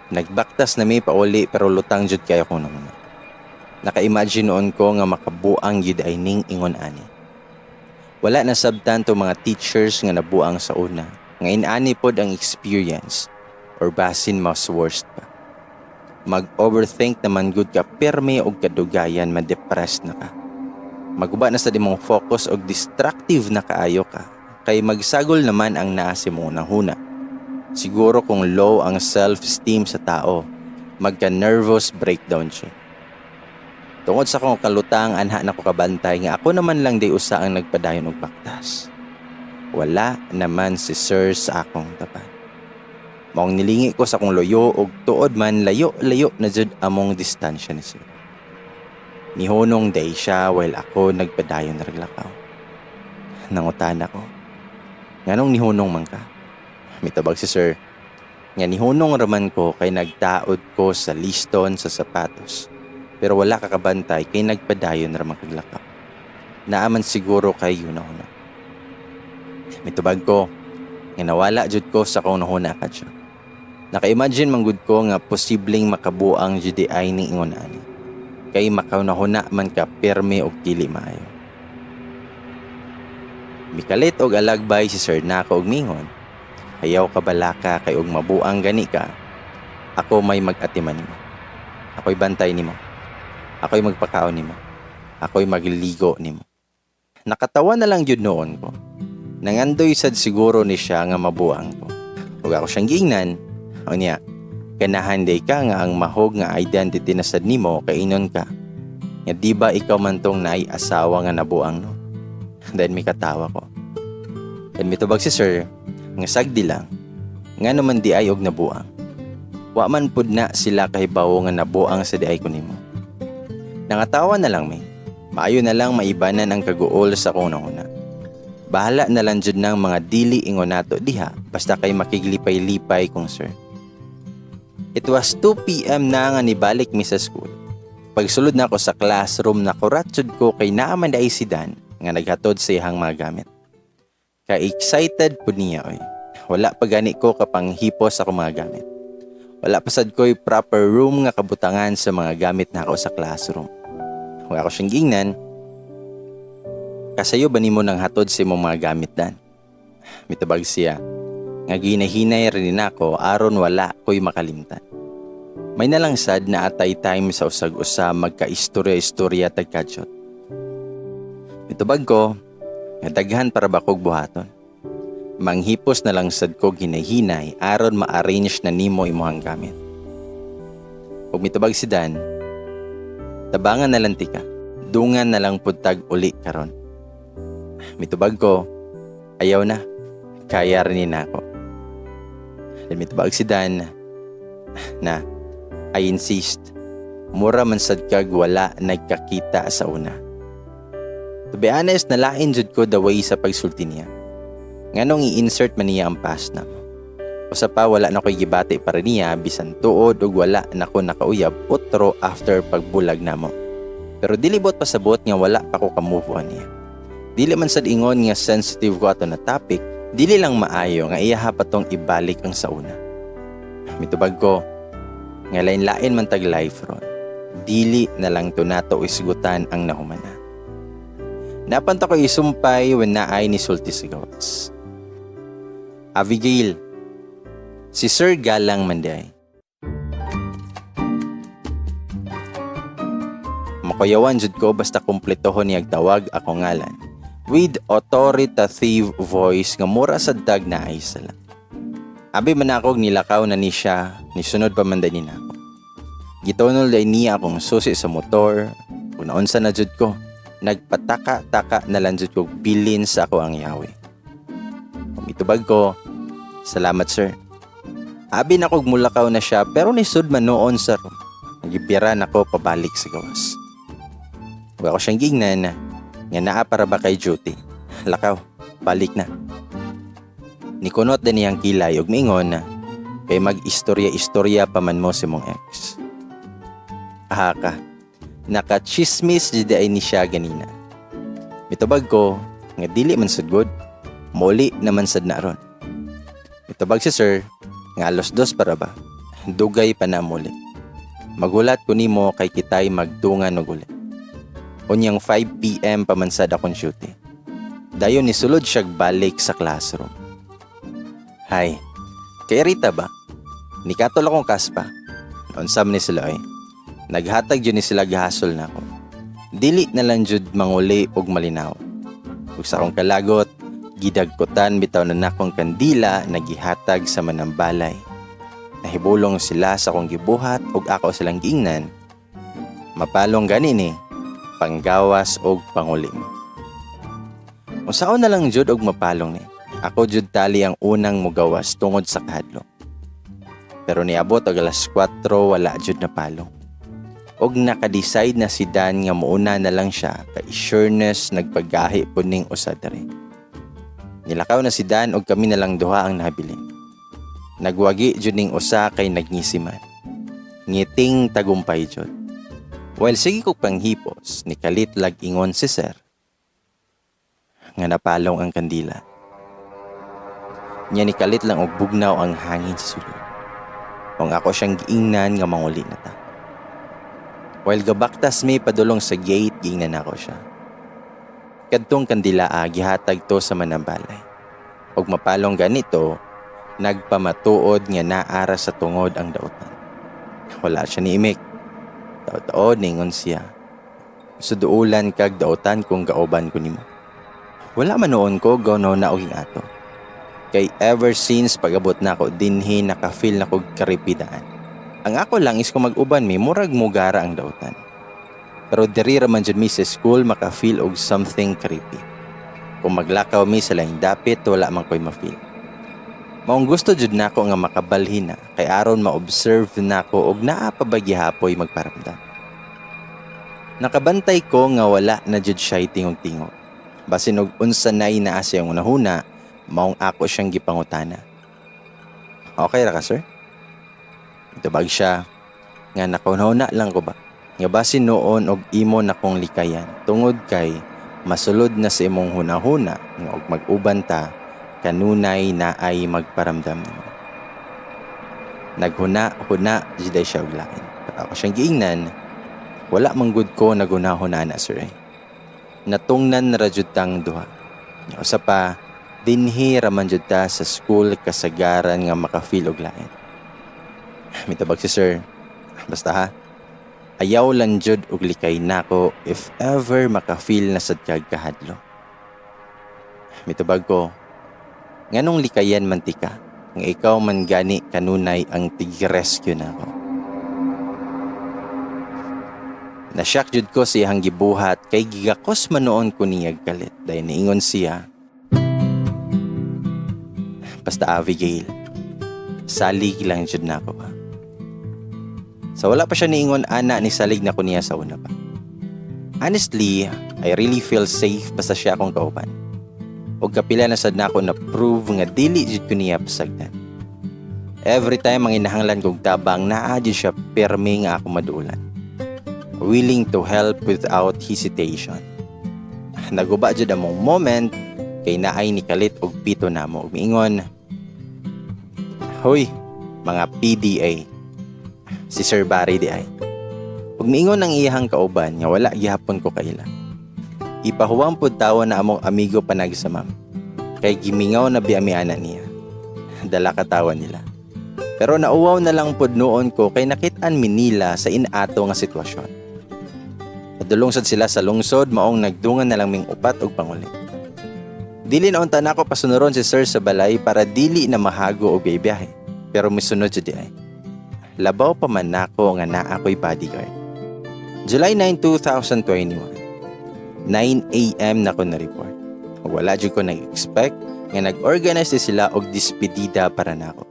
Nagbaktas na mi pauli pero lutang jud kayo kong nanguna. Naka-imagine noon ko nga makabuang gyud ay ning ingon ani. Wala na sabtan to mga teachers nga nabuang sa una, nga inani pod ang experience or basin mas worst pa. Mag-overthink naman gud ka pirmi og kadugayan, ma-depressed na ka. Maguba na sa imong focus og destructive na kaayo ka kay magsagol naman ang naa sa imong huna. Siguro kung low ang self-esteem sa tao, magka-nervous breakdown siya. Tungod sa akong kalutang, anha na ko kabantay nga ako naman lang di usa ang nagpadayon og baktas. Wala naman si sir sa akong tapat. Maong nilingi ko sa akong loyo og tuod man layo-layo na jud among distansya ni sir. Nihunong day siya while ako nagpadayon na raglakaw. Nangutana ko, "Nganong nihunong man ka?" Mitubag si sir, Nga nihunong raman ko kay nagtaod ko sa liston sa sapatos. Pero wala kakabantay kay nagpadayon raman kag lakaw. Naaman siguro kay yuna-una. Mitubag ko nga nawala jud ko sa akong nahuna kadyo. Naka-imagine man gud ko nga posibleng makabuang jud ay ning ingon ani. Kay makahuna-huna man ka pirmi og dili maayo. Mikalit og alagbay si sir nako og mingon, "Ayaw ka balaka kay og mabuang gani ka, ako may mag-atiman nimo. Ako'y bantay nimo. Ako'y magpakaon nimo. Ako'y magligo nimo." Nakatawa na lang jud noon ko. Nangandoy sad siguro ni siya nga mabuang ko. Ug ako siyang giingnan, unya, ganahan diay ka nga ang mahog nga identity na sad nimo kay inon ka. Nga di ba ikaw man tong naay asawa nga nabuang, no? Then may katawa ko. Then mitubag si sir, nga sagdi lang, nga naman di ay og nabuang. Wa man pud na sila kahibawo nga nabuang sa di ay ko nimo. Nangatawa na lang may. Maayo na lang maibanan ang kaguol sa akong nahuna. Bahala na lang jud ng mga dili ingon nato diha basta kay makiglipay-lipay kong sir. It was 2 p.m. na nga nibalik mi sa school. Pagsulod na ako sa classroom, nakurat jud ko kay naa man diay si Dan nga naghatod sa iyang mga gamit. Ka-excited pud niya oy. Wala pa gani ko kapanghipos sa akong mga gamit. Wala pa sad ko'y proper room nga kabutangan sa mga gamit na ako sa classroom. Kung ako siyang gingnan, "Kasayo ba nimo nang hatod sa imong mga gamit, Dan?" Mitubag siya, nga ginahinay rin nako aron wala ko'y makalimtan. May nalang sad na atay time sa usag-usa magka-istorya-istorya tagkadyot. Mitubag ko, nga daghan para ba kog buhaton. Manghipos na lang sad ko ginahinay aron ma-arrange na nimo imuhang gamit. Ug mitubag si Dan, "Tabangan na lang tika, dungan na lang pud tag uli karon." Mitubag ko, "Ayaw na, kaya rin na ako." Then mitubag si Dan na, "I insist, mura man sad kag wala nagkakita sa una." To be honest, nalain jud ko the way sa pagsulti niya. Nganong i-insert man niya ang past na mo? Usa pa, wala na ko'y gibati para niya bisan tuod ug wala na ko nakauyab otro after pagbulag namo. Pero dili buot pasabot nga wala pa ko ka-move on niya. Dili man sad ingon nga sensitive ko ato na topic, dili lang maayo nga iyaha pa tong ibalik ang sa una. Mitubag ko, nga lain-lain man tag life ron. Dili na lang to nato isgutan ang nahumana. Napanta ko isumpay when naay ni sulti sa gawas. "Abigail," si Sir Galang man diay. Makuyawan jud ko basta kumpletohon niyag tawag ako ngalan. With authoritative voice nga mura sa dag na ay sala. Abi man ako nilakaw na ni siya, nisunod pa man din nako. Gitunol day niya akong susi sa motor, kung naunsa na jud ko, nagpataka-taka na lang jud kog bilin sa ako ang yawi. Mitubag ko, "Salamat, sir." Abi na kog mulakaw na siya pero nisud man noon sa room. Nagibira nako pabalik sa gawas. Ug ako siyang gingnan nga naa para ba kay duty. "Lakaw, balik na." Nikunot din niyang kilay ug miingon na kay mag-istorya-istorya pa man mo sa mong ex. Aha ka. Nakachismis jud ay ni siya ganina. Mitubag ko nga dili man sad good. Muli naman sad na ron. Mitubag si sir nga 2:00 para ba. Dugay pa na muli. Magulat ko nimo kay kitay magdungan og uli. Unyang 5 p.m. pa man sad akong duty. Dayon ni sulod siya balik sa classroom. Hi. Kay Rita ba? Nikatol akong kaspa. Unsa man ni sila oy. Naghatag jud ni sila gahasol na ako. Dili na lang jud manguli og malinaw. Ug sa akong kalagot, gidagkutan bitaw na nakong kandila na gihatag sa manambalay. Nahibulong sila sa akong gibuhat ug ako silang giingnan. "Mapalong gani ni, panggawas og panguli mo." Unsaon na lang jud og mapalong ni. Ako jud tali ang unang mugawas tungod sa kahadlok. Pero niabot og alas 4, wala jud na palong. Og naka-decide na si Dan nga muuna na lang siya kay sureness nagpagahi pud ning usa diri. Nilakaw na si Dan og kami na lang duha ang nabilin. Nagwagi jud ning usa kay nagngisi man. Ngiting tagumpay jud. While sige kog panghipos, nikalit lag ingon si sir nga napalong ang kandila. Nya nikalit lang og bugnaw ang hangin sa sulod. Kung ako siyang giingnan nga manguli na ta. While gabaktas mi padulong sa gate, giingnan ako siya. Kadtong kandila gihatag to sa manambalay. Og mapalong ganito, nagpamatuod nga naara sa tungod ang dautan. Wala siya niimik. Taod-taod ningon siya. Suduulan kag dautan kung gaoban ko nimo. Wala man noon ko gano na og ato. Kay ever since pag-abot na ako dinhi, naka-feel na kog karipidaan. Ang ako lang is kung mag-uban mi, murag mugara ang dautan. Pero diri ra man jud mi sa school maka-feel og something creepy. Kung maglakaw mi sa laing dapit, wala man ko'y ma-feel. Maong gusto jud nako nga makabalhin na kay aron ma-observe nako og naa pa ba gihapoy magparamdam. Nakabantay ko nga wala na jud siya tingog-tingog. Basin og unsa nay naa sa iyang hunahuna, maong ako siyang gipangutana. "Okay ra ka, sir?" Tubag siya nga nakahuna lang ko ba. Nga basin noon og imo na kong likayan tungod kay masulod na sa imong hunahuna nga og mag-uban ta kanunay na ay magparamdam nimo. Naghuna-huna jud siya og lain. Pero ako siyang giingnan, "Wala man gud ko naghuna-huna na, sir eh. Natungnan na ra jud tang duha. Usa pa, dinhi ra man jud ta sa school kasagaran nga maka-feel og lain." Mitabag si sir, "Basta ha, ayaw lang jud og likay nako if ever maka-feel na sad kag kahadlo." Mitubag ko, "Nganong likayan man tika, nga ikaw man gani kanunay ang tig-rescue nako?" Nasyak jud ko sa iyang gibuhat kay gigakos man noon ko niyag kalit. Dahil niingon siya, "Basta Abigail, salig lang jud nako ha." Sa wala pa siya niingon ana, ni salig na ko niya sa una pa. Honestly, I really feel safe basta siya akong kauban. Og kapila na sad nako na prove nga dili jud ko niya pasagdan. Every time ang inahanglan kog tabang, naa jud siya pirmi nga ako maduulan. Willing to help without hesitation. Naguba jud among moment kay naay nikalit og pito namo ug miingon, "Hoy, mga PDA, si Sir Barry di ay." Ug miingon ang iyahang kauban nga wala gihapon ko kaila. Ipahuwang pud tawo na among amigo panag sa ma'am. Kay gimingaw na biya mi ana niya. Dala katawa nila. Pero nauwaw na lang pud noon ko kay nakit-an mi nila sa inato nga sitwasyon. Padulong sad sila sa lungsod, maong nagdungan na lang ming upat og panguli. Dili na unta nako pasunuron si sir sa balay para dili na mahago og biyahe. Pero misunod jud di ay. Labaw pa man nako nga naa ko'y bodyguard. July 9, 2021. 9 a.m. na ko na-report. Wala jud ko nag-expect nga nag-organize di sila og despedida para nako.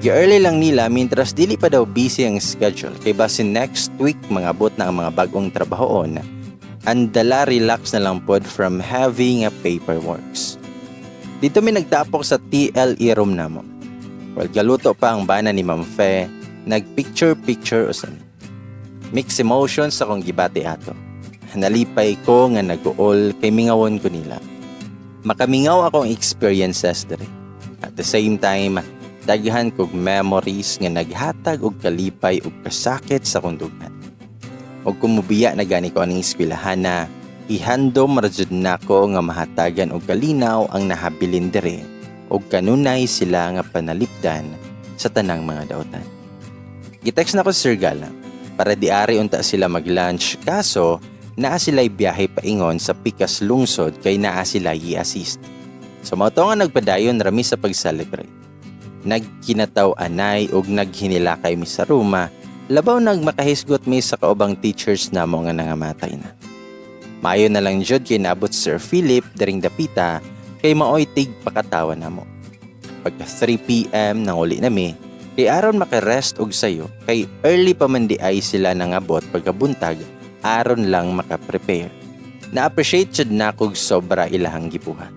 Gi-early lang nila mintras dili pa daw busy ang schedule kay basin next week mangabot na ang mga bagong trabahoon. Andala relax na lang pod from having a paperworks. Dito mi nagtapok sa TLE room namo. While galuto pa ang bana ni Ma'am Fe, nagpicture-picture usan. Mixed emotions akong gibati ato. Nalipay ko nga nag-uol kay mingawon ko nila. Makamingaw akong experiences diri. At the same time, daghan kog memories nga naghatag og kalipay ug kasakit sa akong dughan. Og kumubiya na gani ko aning eskwelahan na ihandom ra jud nako nga mahatagan og kalinaw ang nahabilin diri og kanunay sila nga panalipdan sa tanang mga dautan. Gitext na ko si Sir Galang para diari unta sila mag-lunch, kaso naa sila'y biyahe paingon sa pikas lungsod kay naa sila i-assist. So mao to nga nagpadayon rami sa pag-celebrate. Nagkinataw-anay og naghinilakay mi sa Roma, labaw nagmakahisgot mi sa kaubang teachers namo nga nangamatay na. Maayo na lang jud kay naabot Sir Philip diring dapita kay maoy tig pakatawa namo. Pagka 3 p.m. nanguli nami kay aron makarest og sayo kay early pa man di ay sila nangabot pagkabuntag aron lang makaprepare. Na-appreciate jud nakog sobra ilahang gibuhat.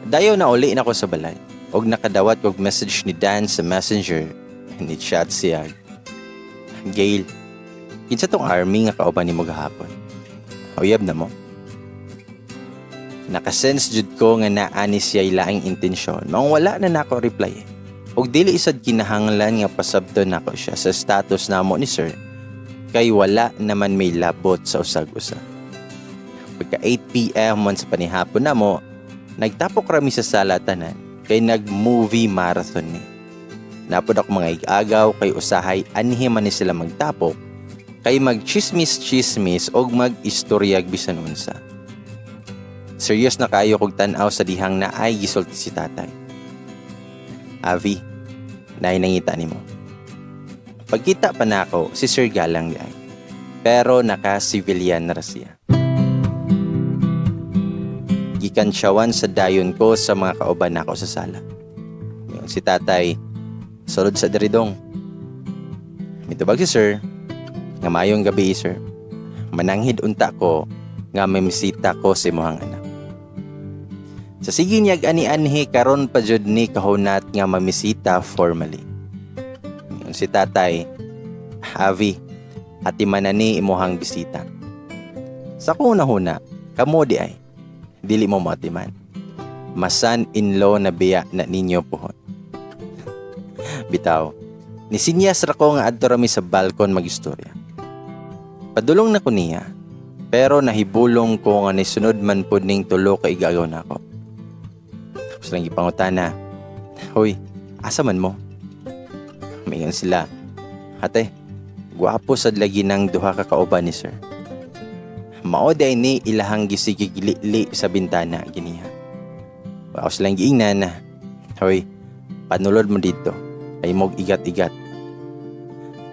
Dayon nauli na ko sa balay. Og nakadawat kog message ni Dan sa Messenger. Ni chat siya. "Gail, kinsa tong army nga kauban nimo gahapon? Uyab na mo?" Nakasense jud ko nga naa ni siya laing intensyon. Maong wala na nako reply. Og dili isad kinahanglan nga pasabton nako siya sa status namo ni sir kay wala naman may labot sa usag-usa. Pagka 8 p.m. man sa panihapon namo, nagtapok rami sa sala tanan kay nag-movie marathon ni. Naa pod ako mga igagaw kay usahay anhi man ni sila magtapok kay mag-chismis-chismis og mag-istoryag bisan unsa. Serious na kaayo kog tan-aw sa dihang naay gisulti si tatay. "Avi, naay nangita nimo." Pagkita pa nako, si Sir Galang diay. Pero naka-civilian na ra siya. Gikantsawan sa dayon ko sa mga kauban nako sa sala. Ingon si tatay, "Sulod sa diri dong." Mitubag si sir, nga "Maayong gabi, sir. Mananghid unta ko nga mamisita ko sa imuhang anak." Sa sige niyag ani-anhi, karon pa jud ni kahunat nga mamisita formally. Ingon si tatay, "Avi, atiman na ni imuhang bisita." Sa akong huna, kamo diay, dili mo moatiman. Ma-son-in-law na biya na ninyo puhon. Bitaw, nisinyas ra ko nga adto rami sa balkon magistorya. Padulong na ko niya, pero nahibulong ko nga nisunod man pud ning tulo ka igagaw nako. Tapos lang gipangutana, "Hoy, asa man mo?" Mingon sila, "Ate, gwapo sad lagi ng duha ka kauban ni sir. Mao diay ni ilahang gisigig li sa bintana giniha." Ako silang giingnan na, "Hoy, panulod mo dito, ay mog igat-igat."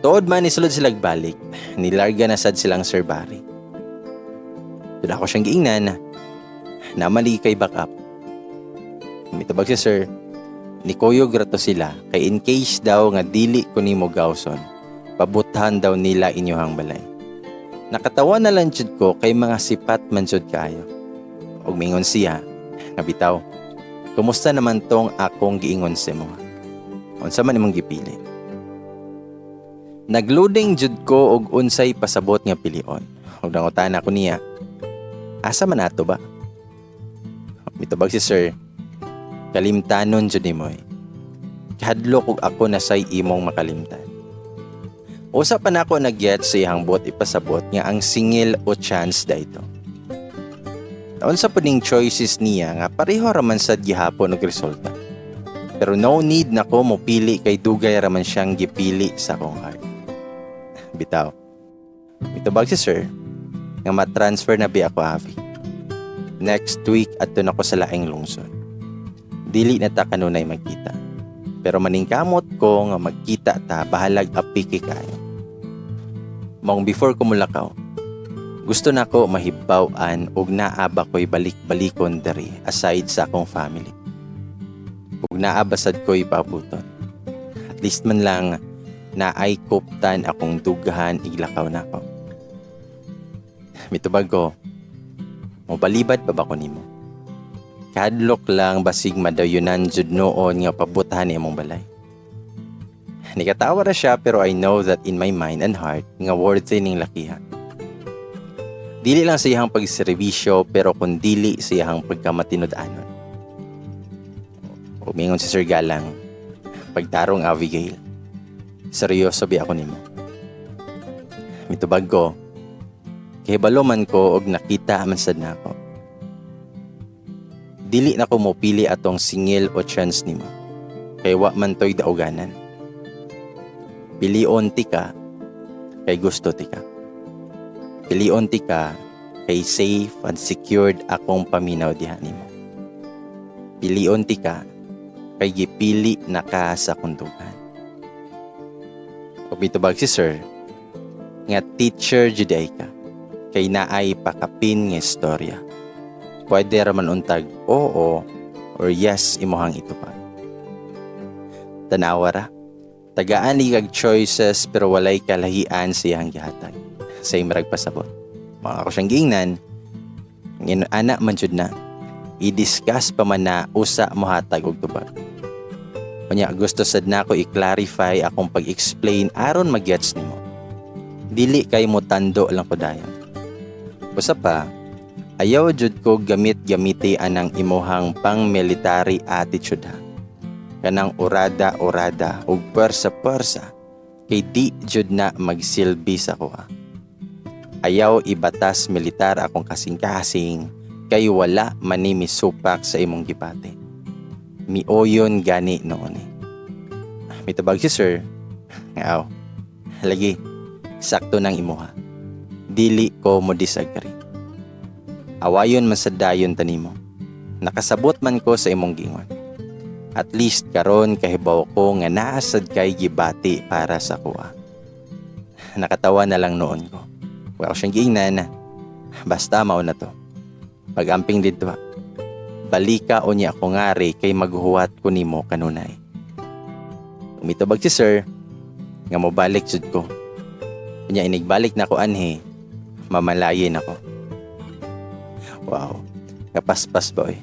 Tuod man nisulod sila balik, nilarga na sad silang Sir Barry. Doon ako siyang giingnan, namali kay backup. Mitubag si sir, nikuyog rato sila kay in case daw nga dili ko nimo gawson, pabuthan daw nila inyohang balay. Nakatawa na lang jud ko kay mga sipat man jud kaayo. Og mingon siya, nga bitaw, "Kumusta naman tong akong giingon sa imo? Unsa man imong gipili?" Nagloading jud ko og unsay pasabot nga pilion. Og nangutana ko niya, "Asa man ato ba?" Mitubag si sir, "Kalimtanon jud nimo eh. Kahadlok og ako na say imong makalimtan." Usa pa nako nag-get sa iyang buot ipasabot nga ang singil o chance da ito. Unsa po ning choices niya nga pareho raman sad gihapon og resulta. Pero no need nako mo pili kay dugay raman siyang gipili sa akong heart. Bitaw. Mitubag si sir nga ma-transfer na bi ako, Avi. Next week adto na ko sa laing lungsod. Dili na ta kanunay magkita. Pero maningkamot ko nga magkita ta bahalag apiki kayo. Maong before ko mulakaw, gusto nako mahibaw-an og naa ba ko'y balik-balikon diri aside sa akong family. Ug naa ba sad ko'y paabuton. At least man lang naay kuptan akong dughan iglakaw nako. Mitubag ko, "Mobalibad pa ba ko nimo? Kadlok lang basig madayunan jud noon nga pabutahan ni imong balay." Nikatawa ra siya, pero I know that in my mind and heart nga worthy ning lakiha. Dili lang sa iyang pagserbisyo pero kun dili sa iyang pagkamatinud-anon. Umingon si Sir Galang, "Pagtarong, Abigail, seryoso bi ako nimo?" Mitubag ko, "Kahibalo man ko og nakita man sad nako. Dili na ko mopili atong singil o chance nimo. Kay wa man to'y dauganan. Pilion tika kay gusto tika. Pilion tika kay safe and secured akong paminaw diha nimo. Pilion tika kay gipili na ka sa akong dughan." Ug mitubag si sir nga teacher jud ay ka kay naay pakapin nga istorya. Pwede ra man untag oo or yes imuhang itupag. Tanawa ra. Tagaan ni kag choices pero walay kalahian sa iyang gihatag. Same rag pasabot. Mga ako siyang giingnan, ngin ana man jud na. I-discuss pa man na usa mohatag og tubag. Unya gusto sad nako i-clarify akong pag-explain aron magets nimo. Dili kay mo tando lang ko dayon. Usa pa, ayaw jud ko gamit-gamiti anang imuhang pang-military attitude ha. Kanang urada-urada ug pwersa-pwersa kay di jud na magsilbi sa kuha. Ayaw ibatas militar akong kasing-kasing kay wala man ni misupak sa imong gibati. Mioyon gani noon eh. Mitubag si sir. Aw, lagi, sakto nang imuha. Dili ko mo disagree. Awayon man sa dayon tanimo. Nakasabot man ko sa imong giingon. At least karon kahibaw ko nga naa sad kay gibati para sa kuha. Nakatawa na lang noon ko. Wa ko siyang giingnan. Basta mao na to. Pag-amping didto ha. Balika unya ako ngari kay maghuwat ko nimo kanunay. Mitubag si sir nga mobalik jud ko. Unya inigbalik na ko anhi, mamalayin ako. Wow, kapaspas ba oy.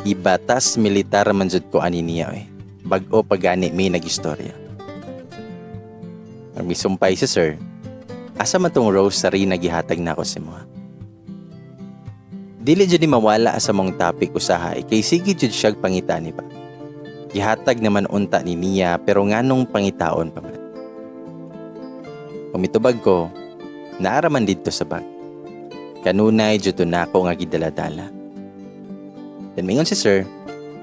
Ibatas militar man jud ko ani niya oy. Bag-o pa gani may nagistorya. Misumpay si sir. Asa man tong rosary na gihatag nako sa imo? Dili jud ni mawala sa mong topic usahay kay sige jud siyag pangita ni ba. Gihatag naman unta ni niya pero nganong pangitaon pa man. Umitubag ko, naa ra man didto sa bag. Kanunay jud to nako nga gidaladala. Then mingon si sir,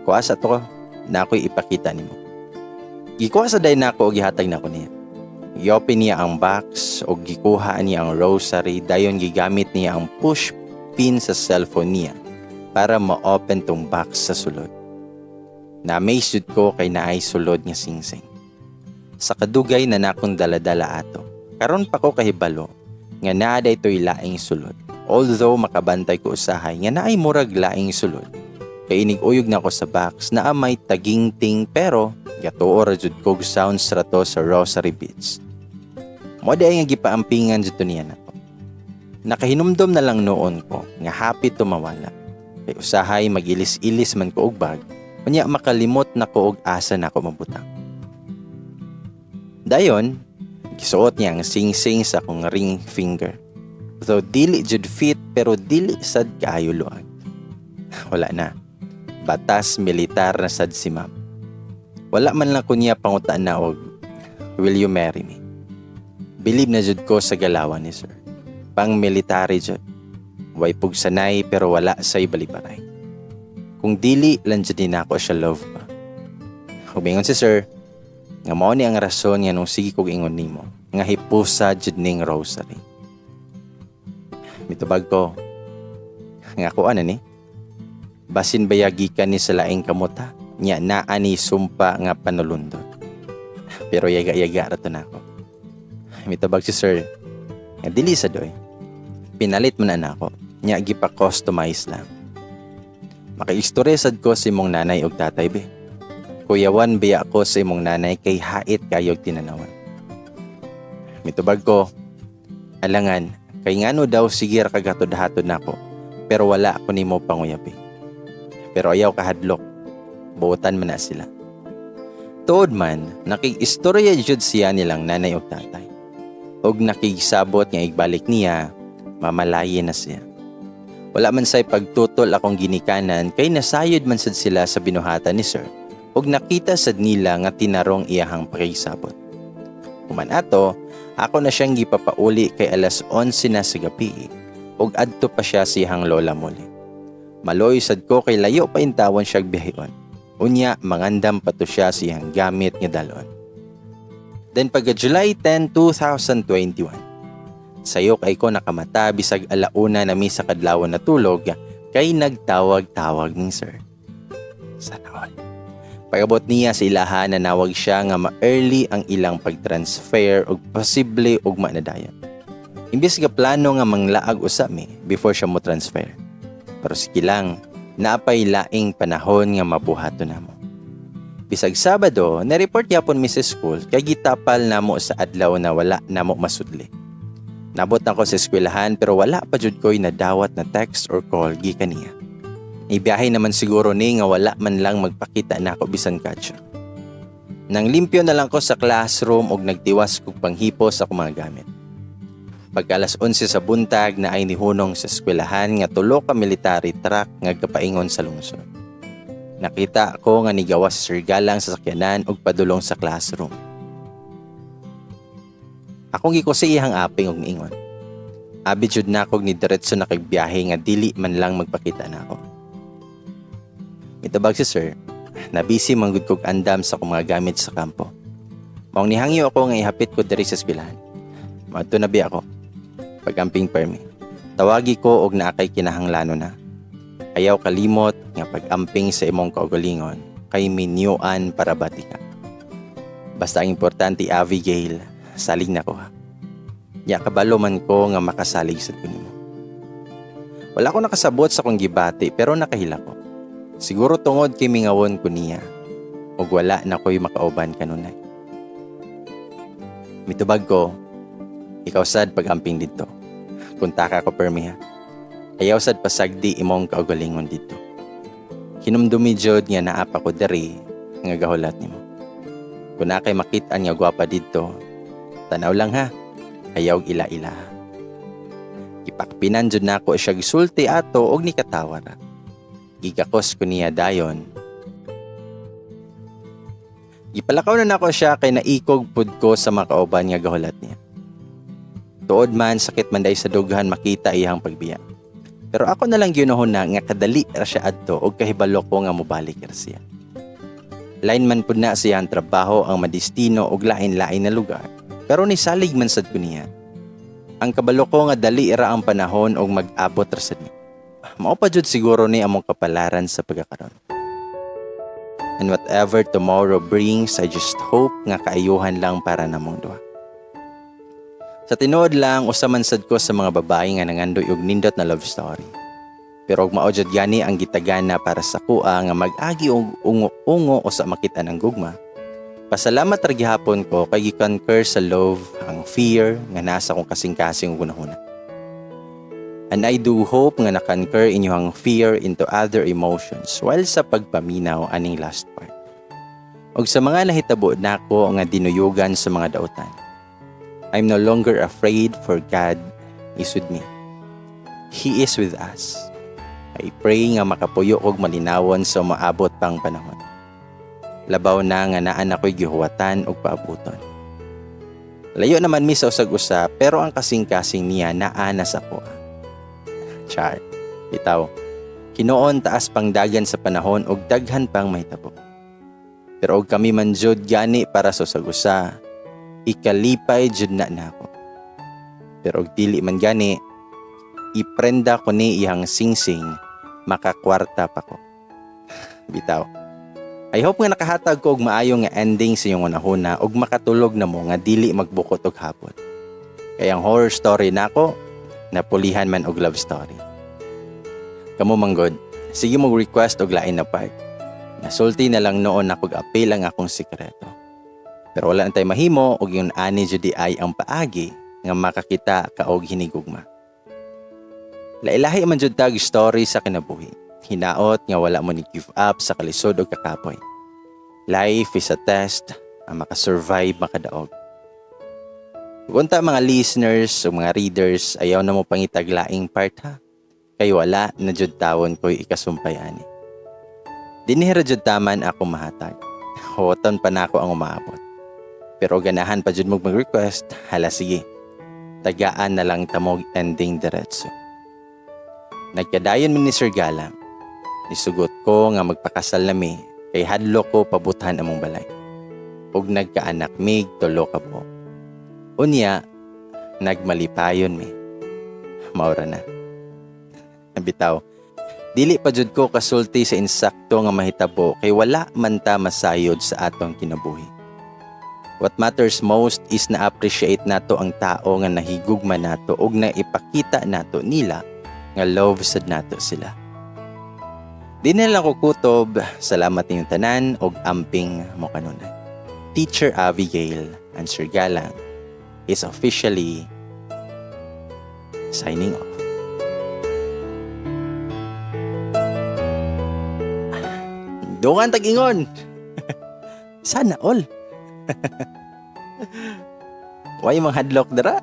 kuha sa to ko, na ako'y ipakita nimo. Gikuha sa day nako og gihatag nako niya. Gi-open niya ang box o gikuha niya ang rosary, dayon gigamit niya ang push pin sa cellphone niya para ma-open tong box sa sulod. Na-amaze jud ko kay naay sulod nga singsing. Sa kadugay na nakong daladala ato, karon pa ko kahibalo nga naa to'y laing sulod. Although makabantay ko usahay nga naay murag laing sulod. Kay inig-uyog na ko sa box naa may tagingting pero gatuo ra jud kog sounds ra to sa rosary beads. Mao diay nga gipaampingan jud to niya nako. Nakahinumdom na lang noon ko nga hapit tumawala. Kay usahay magilis-ilis man ko og bag, unya makalimot na ko og asa nako mabutang. Dayon, gisuot niya ang singsing sa akong ring finger. Though dili jud fit pero dili sad kaayo luag. Wala na. Batas militar na sad si ma'am. Wala man lang ko niya pangutaan na og "Will you marry me?" Believe na jud ko sa galawan ni sir. Pang military jud. Way pugsanay pero wala say balibaray. Kung dili lang jud ni nako siya love pa. Humingon si sir, nga mao ni ang rason nga nung sige kog ingon nimo, nga hipusa jud ning rosary. Mitubag ko, nga ako ana ni? Basin baya gikan ni sa laing kamuta, nya naa ni sumpa nga panulundon. Pero yaga-yaga ra to nako. Mitubag si sir, nga dili sa doy. Pinalit man na nako, nya gipa-customize lang. Makaistorya sad ko sa imong nanay ug tatay be. Kuyawan biya ko sa imong nanay kay hait kayog tinanawan. Mitubag ko, alangan, kay ngano daw sige ra kagatod-hatod nako, pero wala ko nimo panguyabi. Pero ayaw kahadlok, buotan man na sila. Tuod man, nakig-istorya jud siya nilang nanay ug tatay. Ug nakigsabot nga igbalik niya, mamalayin na siya. Wala man say pagtutol akong ginikanan kay nasayod man sad sila sa binuhatan ni sir ug nakita sad nila nga tinarong iyahang pakigsabot. Human ato, ako na siyang gipapauli kay alas 11 na sa gabi ug adto pa siya sa iyahang lola muli. Maloy sad ko kay layo pa intawon siya biyaheon. Unya mangandam pa to siya sa iyang gamit nga dalon. Then pagka July 10, 2021, sayo kay ko nakamata bisag alauna na mi sa kadlawon natulog kay nagtawag-tawag ning sir. Sana all. Pag-abot niya sa ilaha, nanawag siya nga ma-early ang ilang pag-transfer ug posible ugma na dayon. Imbes ga plano nga manglaag usa mi before siya mo transfer. Pero sige lang, naapay laing panahon nga mabuhaton namo. Bisag Sabado, na-report yapon mi sa school kay gitapal namo sa adlaw na wala namo masudli. Nabot na ko sa eskwelahan pero wala pa jud ko'y nadawat na text or call gikan niya. Ibiyahe naman siguro ni nga wala man lang magpakita nako bisan katso. Nang limpyo na lang ko sa classroom og nagtiwas kog panghipo sa akong mga gamit. Pag alas 11 sa buntag na ay nihunong sa eskwelahan nga tulo ka military truck nga gapaingon sa lungsod. Nakita ko nga nigawas si Sir Galang sa sakyanan og padulong sa classroom. Akong gikusi iyang aping og niingon. Abi jud na kog ni diretso na kag biyahe nga dili man lang magpakita nako. Mitubag si sir, nabisi man gud kog andam sa akong mga gamit sa kampo. Maong nihangyo ako nga ihapit ko diri sa eskwelahan. Maadto na biya ako. Pag-amping permi. Tawagi ko og naa kay kinahanglanon na. Ayaw kalimot nga pag-amping sa imong kaugalingon kay minyuan para bati ka. Basta ang importante, Abigail, salig na ko ha. Ya kabalo man ko nga makasalig sad ko nimo. Wala ko nakasabot sa akong gibati pero nakahila ko. Siguro tungod kay mingawon ko niya ug wala na ko'y makauban kanunay. Mitubag ko, "Ikaw sad pag-amping didto. Kontaka ko permi ha. Ayaw sad pasagdi imong kaugalingon didto. Hinumdumi jud nga naa pa ko diri nga gahulat nimo. Kung naa kay makit-an nga gwapa didto, tanaw lang ha. Ayaw ila-ila." Gipakpinan jud nako siya gisulti ato og nikatawa ra. Gigakos ko niya dayon. Gipalakaw na nako siya kay naikog pud ko sa mga kauban nga gahulat niya. Tuod man, sakit man diay sa dughan makita iyang pagbiya. Pero ako na lang giunahon na nga kadali ra siya adto og kahibalo ko nga mobalik ra siya. Lain man pud na siyang trabaho ang madestino og lain-lain na lugar. Pero nisalig man sad ko niya. Ang kabalo ko nga dali ra ang panahon og mag-abot ra sad ni. Mao pa jud siguro ni among kapalaran sa pagkakaron. And whatever tomorrow brings, I just hope nga kaayuhan lang para namong duha. Sa tinuod lang, usa man sad ko sa mga babae nga nangandoy og nindot na love story. Pero og mao jud gani ang gitagana para sa kuha nga mag-agi og ungo-ungo o sa makita ng gugma. Pasalamat ra gihapon ko kay gi-conquer sa love ang fear nga nasa akong kasing-kasing ug hunahuna. And I do hope nga na-conquer inyong fear into other emotions while sa pagpaminaw aning last part. Og sa mga nahitabo nako nga dinuyugan sa mga dautan, I'm no longer afraid, for God is with me. He is with us. I pray nga makapuyo og malinawon sa maabot pang panahon. Labaw na nga naa na ko'y gihuwatan og paabuton. Layo naman mi sa usag-usa pero ang kasing-kasing niya naa na sa ko. Char. Bitaw. Hinuon taas pang dagan sa panahon og daghan pang mahitabo. Pero og kami man jud gani para sa usag-usa, ikalipay jud na nako. Pero og dili man gani, iprenda ko ni iyang singsing, makakwarta pa ko. Bitaw. I hope nga nakahatag ko og maayo nga ending sa inyong hunahuna ug makatulog na mo nga dili magbukot og hapon. Kay ang horror story nako, napulihan man og love story. Kamo manggod, sige mo request og lain na part. Nasulti na lang noon ako apil ang akong sikreto. Pero wala na tay mahimo og yun ani jud ay ang paagi nga makakita ka og hinigugma. Lailahi man jud tag story sa kinabuhi. Hinaot nga wala mo ni give up sa kalisod og kakapoy. Life is a test, ang makasurvive makadaog. Unta mga listeners o mga readers, ayaw na mo pangitag laing part ha. Kay wala na jud tawon ko'y ikasumpay ani. Dinhi ra jud taman ako mahatag. Huwaton pa nako ang umaabot. Pero ganahan pa jud mo mag-request, hala sige. Tagaan na lang tamog ending diretso. Nagkadayon mi ni Sir Galang. Nisugot ko nga magpakasal nami kay hadlok ko pabuthan among balay. Ug nagkaanak mig tulo ka buok. Unya, nagmalipayon mi. Maura na. Bitaw. Dili pa jud ko kasulti sa insakto nga mahitabo kay wala man ta masayod sa atong kinabuhi. What matters most is na appreciate nato ang tao nga nahigugma nato ug na ipakita nato nila nga love sad nato sila. Di na lang ko kutob, salamat ninyong tanan ug amping mo kanunay. Teacher Abigail and Sir Galang is officially signing off. Dungan tag-ingon. Sana all. Way manghadlok dira.